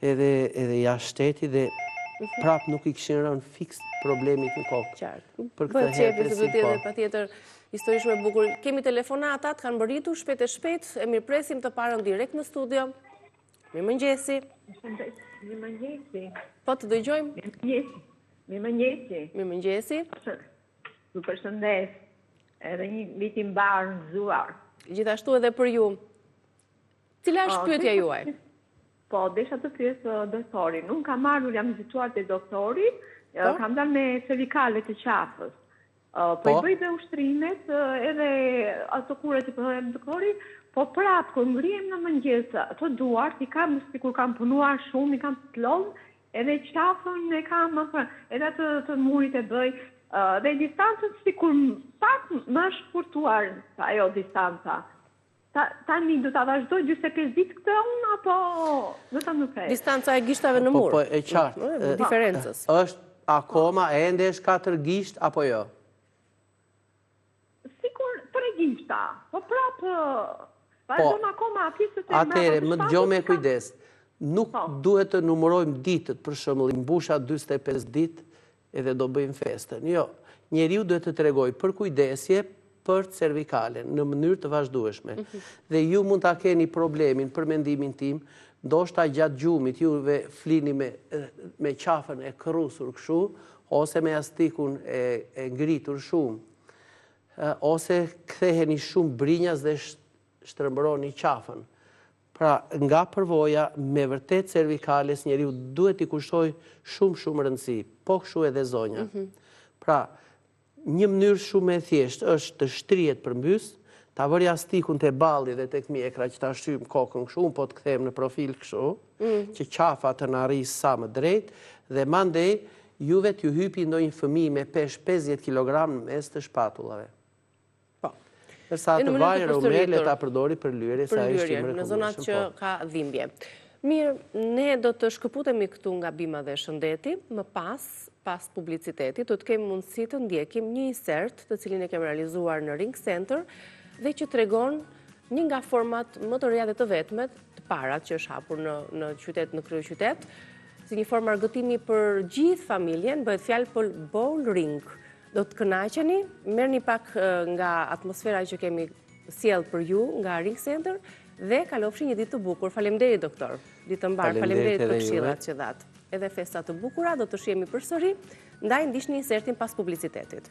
Edhe, edhe jashtë shteti dhe mhm. prap nuk i kishin rënë fiks problemit në kokë. Qartë. Për këtë herë të si po. Patjetër, histori shumë e bukur. Kemi telefonatat, kanë mbërritur shpejt e shpejt, e mirëpresim të parën direkt në studio. Mirëmëngjesi. Mirëmëngjesi. Po të dëgjojmë. Mirëmëngjesi. Mirëmëngjesi. Mirëmëngjesi. Ju përshëndes. Edhe një vit i mbarë i gëzuar. Gjithashtu edhe për ju. Cila është pyetja juaj? Po, desha të pyes doktorin. Unë kam ardhur, jam vizituar te doktori, po? kam dalë me cervikale të qafës. Po i po. bëj dhe ushtrimet, edhe ato kurat që po doktori, po prapë, kur ngrihem në mëngjes, ato duart i kam sikur kam punuar shumë, i kam të lodhur, edhe qafën e kam, më thënë, edhe atë të murit e bëj, dhe distancën sikur pak më është shkurtuar ajo distanca. Tani do ta vazhdoj 45 ditë këtë unë apo do ta ndërpres? Distanca e gishtave në po, mur. Po, po, e qartë. Mm, diferencës. Është akoma ende është 4 gisht apo jo? Sikur 3 gishta. Po prapë po, vazhdon akoma pjesët e Atëherë, më dëgjo me kujdes. Nuk po. duhet të numërojmë ditët, për shembull, i mbusha 45 ditë edhe do bëjmë festën. Jo, njeriu duhet të tregojë përkujdesje për cervikalen në mënyrë të vazhdueshme. Mhm. Dhe ju mund ta keni problemin për mendimin tim, ndoshta gjatë gjumit juve flini me me qafën e kërrusur kështu ose me jastikun e e ngritur shumë, ose ktheheni shumë brinjas dhe shtrembëroni qafën. Pra, nga përvoja, me vërtet cervikales njeriu duhet t'i kushtojë shumë shumë rëndësi, po kështu edhe zonja. Mhm. Pra, një mënyrë shumë e thjeshtë është të shtrihet përmbys, ta vërë jastikun te balli dhe tek mjekra që ta shtyjmë kokën kështu, unë po të kthehem në profil kështu, mm. që qafa të na rrijë sa më drejt, dhe mandej juve t'ju hypi ndonjë fëmijë me peshë 50 kg në mes të shpatullave. Po. Ndërsa atë vajin Romer le ta përdori për lyerje, sa është i mrekullueshëm. Në zonat që po. ka dhimbje. Mirë, ne do të shkëputemi këtu nga bima dhe shëndeti, më pas, pas publicitetit, do të kemi mundësi të ndjekim një insert të cilin e kemi realizuar në Ring Center dhe që tregon një nga format më të reja dhe të vetmet, të parat që është hapur në, në qytet, në kryeqytet, si një formë argëtimi për gjithë familjen, bëhet fjalë për bowling. Do të kënaqeni, merrni pak nga atmosfera që kemi sjellë për ju nga Ring Center dhe kalofshi një ditë të bukur. Faleminderit doktor. Ditë të mbarë. Faleminderit për këshillat që dhatë. Edhe festa të bukura, do të shihemi përsëri. Ndaj ndiqni insertin pas publicitetit.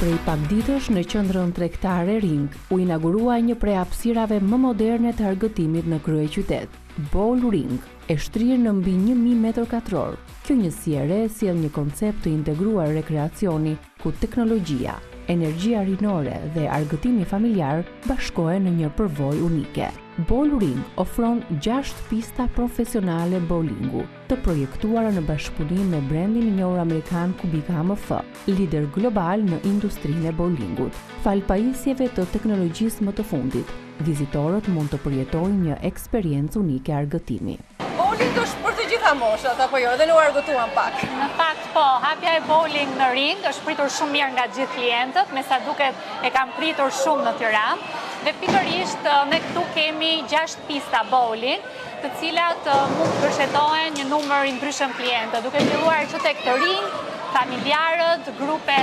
Prej pak ditësh në qendrën tregtare Ring u inaugurua një prej hapësirave më moderne të argëtimit në kryeqytet, Bowl Ring, e shtrirë në mbi 1000 metër katror. Kjo njësi e re sjell një koncept të integruar rekreacioni ku teknologjia, energjia rinore dhe argëtimi familjar bashkohen në një përvojë unike. Bowl Ring ofron 6 pista profesionale bowlingu, të projektuara në bashkëpunim me brandin e njohur amerikan Qubica AMF, lider global në industrinë e bowlingut. Falë pajisjeve të teknologjisë më të fundit, vizitorët mund të përjetojnë një eksperiencë unike argëtimi. Bowling është për të gjitha moshat, apo jo, edhe ne u argëtuam pak. Në fakt, po, hapja e bowling në ring është pritur shumë mirë nga gjithë klientët, me sa duket e kanë pritur shumë në Tiranë. Dhe pikërisht ne këtu kemi 6 pista bowling, të cilat mund të gërshetohen një numër i ndryshëm klientësh, duke filluar që tek të rinj, familjarët, grupe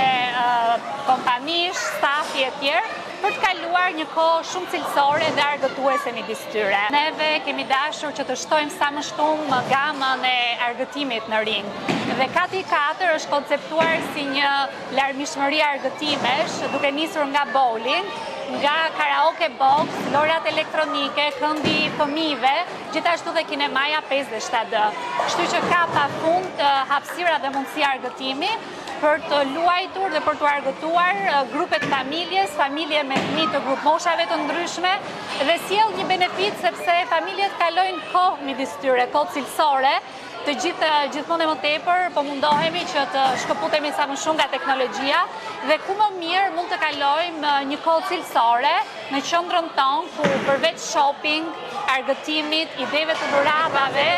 kompanish, stafi e tjerë, për të kaluar një kohë shumë cilësore dhe argëtuese midis tyre. Neve kemi dashur që të shtojmë sa më shumë gamën e argëtimit në ring. Dhe kati i 4 është konceptuar si një larmishmëri argëtimesh, duke nisur nga bowling, nga karaoke box, lojërat elektronike, këndi i fëmijëve, gjithashtu dhe kinemaja 5 dhe 7D. Kështu që ka pa fund hapësira dhe mundësi argëtimi, për të luajtur dhe për t'u argëtuar grupe të familjes, familje me fëmijë të grupmoshave të ndryshme dhe sjell një benefit sepse familjet kalojnë kohë midis tyre, kohë cilësore, të gjithë gjithmonë e më tepër po mundohemi që të shkëputemi sa më shumë nga teknologjia dhe ku më mirë mund të kalojmë një kohë cilësore në qendrën tonë ku përveç shopping, argëtimit, ideve të dhuratave.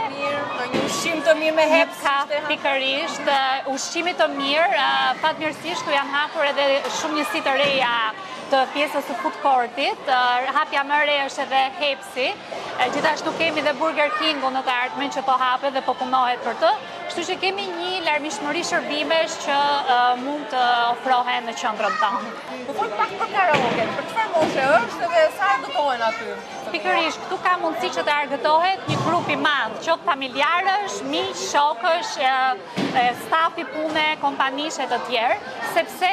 Një ushqim të mirë me Hebs. Një pikërisht, ushqimit të mirë, fatmirësisht këtu janë hapur edhe shumë njësi të reja të pjesës së food courtit. Hapja më e re është edhe Hebsi. Gjithashtu kemi dhe Burger Kingu në të ardhmen që po hapet dhe po punohet për të. Kështu që kemi një larmishmëri shërbimesh që mund të ofrohen në qendrën tonë. Po fol pak për karaoke, për çfarë moshe është dhe sa argëtohen aty? Pikërisht, këtu ka mundësi që të argëtohet një grup i madh, qoftë familjarësh, miq, shokësh, stafi pune, kompanish e të tjerë, sepse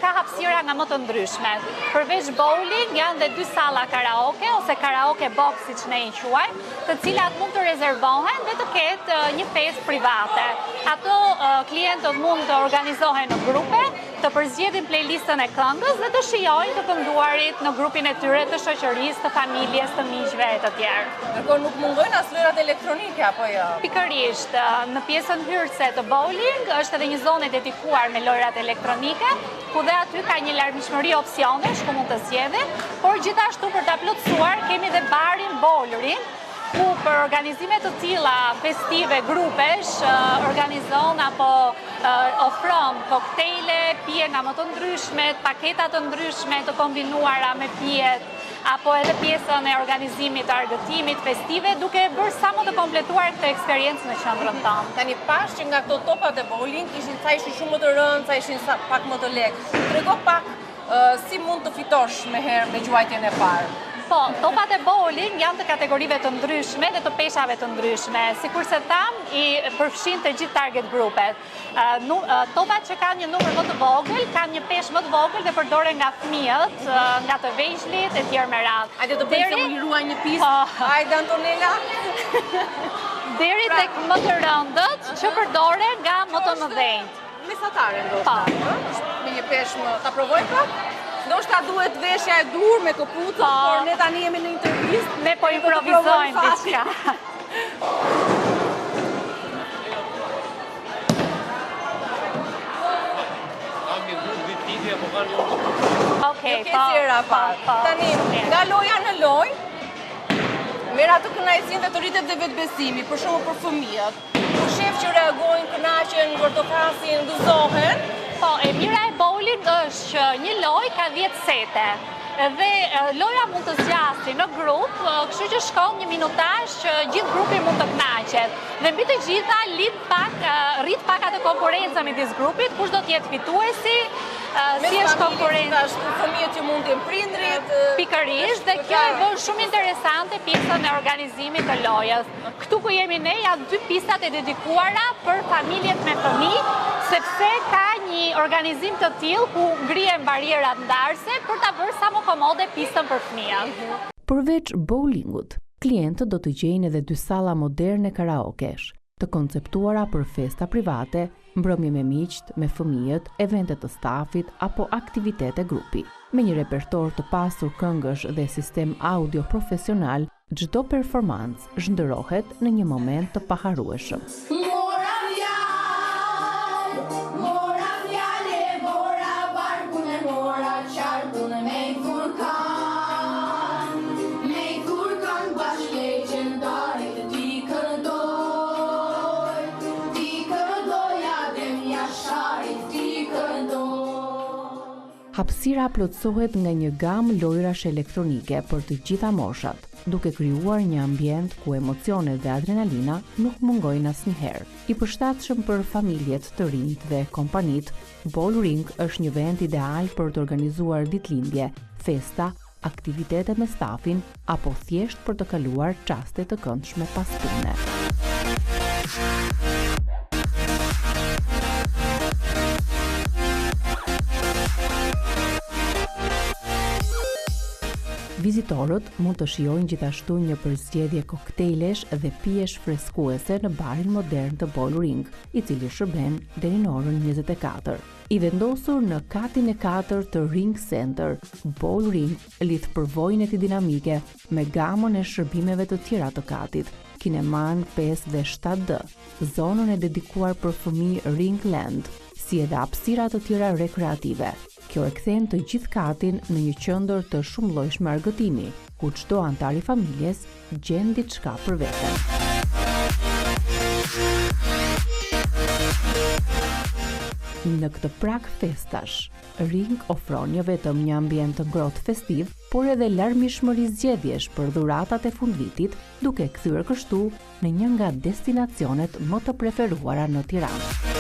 ka hapësira nga më të ndryshmet. Përveç bowling, janë dhe dy salla karaoke, ose karaoke box, siç ne i quajmë, të cilat mund të rezervohen dhe të ketë një festë private. Ato klientët mund të organizohen në grupe, të përzgjedhin playlistën e këngës dhe të shijojnë të kënduarit në grupin e tyre të shoqërisë, të familjes, të miqve e të tjerë. Ndërkohë nuk mungojnë as lojërat elektronike apo jo? Pikërisht, në pjesën hyrëse të bowling është edhe një zonë e dedikuar me lojërat elektronike, ku dhe aty ka një larmishmëri opsionesh ku mund të zgjedhin, por gjithashtu për ta plotësuar kemi dhe barin Bowlring, ku për organizime të tilla festive grupesh organizon apo ofron koktejle, pije nga më të ndryshmet, paketa të ndryshme të kombinuara me pijet, apo edhe pjesën e organizimit të argëtimit festive, duke e bërë sa më të kompletuar këtë eksperiencë në qendrën tonë. Tani pashë që nga këto topat e bowling ishin ca ishin shumë më të rëndë, ca ishin sa pak më të lehtë. Trego pak si mund të fitosh menjëherë me gjuajtjen e parë. Po, topat e bowling janë të kategorive të ndryshme dhe të peshave të ndryshme. Sikurse thamë, i përfshin të gjithë target grupet. Topat që kanë një numër më të vogël, kanë një peshë më të vogël dhe përdoren nga fëmijët, nga të vegjlit e tjerë me radhë. Hajde të bëjmë se u lirua një pistë. Po. Hajde Antonella. Deri pra- tek më të rëndët që përdoren nga më të mëdhenjtë. Mesatare ndoshta, po. Me një peshë më, ta provojmë pak? Ndoshta duhet veshja e duhur me këpucët, po. por ne tani jemi në intervistë. Ne po improvizojmë diçka. Okej, po. Po, po. Tani, nga loja në lojë, merr atë kënaqësinë dhe të rritet dhe vetëbesimi, për shembull për fëmijët. Kur shef që reagojnë, kënaqen, duartrokasin, gëzohen. Po, e mira e bowling është që një lojë ka 10 sete. Dhe loja mund të zgjasi në grup, kështu që shkon një minutazh që gjithë grupi mund të kënaqet. Dhe mbi të gjitha lidh pak, rrit pak atë konkurrencën midis grupit, kush do të jetë fituesi, si është konkurrenca. Fëmijët që mundin prindrit. Pikërisht dhe kjo e bën shumë interesante pjesën e organizimit të lojës. Këtu ku jemi ne janë dy pistat e dedikuara për familjet me fëmijë, sepse ka një organizim të tillë ku ngrihen barrierat ndarëse për ta bërë sa më komode pistën për fëmijët. Përveç bowlingut, klientët do të gjejnë edhe dy salla moderne karaokesh, të konceptuara për festa private, mbrëmje me miqtë, me fëmijët, evente të stafit apo aktivitete grupi. Me një repertor të pasur këngësh dhe sistem audio profesional, Çdo performancë shndërrohet në një moment të paharrueshëm. Mora fjalë, mora fjalë e mora barkun e mora qarkun me i furkan, me i furkan bashkë legjendarit t'i këndoj, t'i këndoj Adem Jasharit t'i këndoj. Hapësira plotësohet nga një gamë lojërash elektronike për të gjitha moshat, duke krijuar një ambient ku emocionet dhe adrenalina nuk mungojnë asnjëherë. I përshtatshëm për familjet, të rinjtë dhe kompanitë, Bowl Ring është një vend ideal për të organizuar ditëlindje, festa, aktivitete me stafin apo thjesht për të kaluar çaste të këndshme pas pune. Vizitorët mund të shijojnë gjithashtu një përzgjedhje koktejlesh dhe pijesh freskuese në barin modern të Bowl Ring, i cili shërben deri në orën 24. I vendosur në katin e katërt të Ring Center, Bowl Ring lidh përvojën e tij dinamike me gamën e shërbimeve të tjera të katit, kinemanë 5 dhe 7D, zonën e dedikuar për fëmijë Ring Land, si edhe hapësira të tjera rekreative. Kjo e kthen të gjithë katin në një qendër të shumëllojshme argëtimi, ku çdo anëtar i familjes gjen diçka për veten. Në këtë prag festash, Ring ofron jo vetëm një ambient të ngrohtë festiv, por edhe larmishmëri zgjedhjesh për dhuratat e fundvitit, duke kthyer kështu në një nga destinacionet më të preferuara në Tiranë.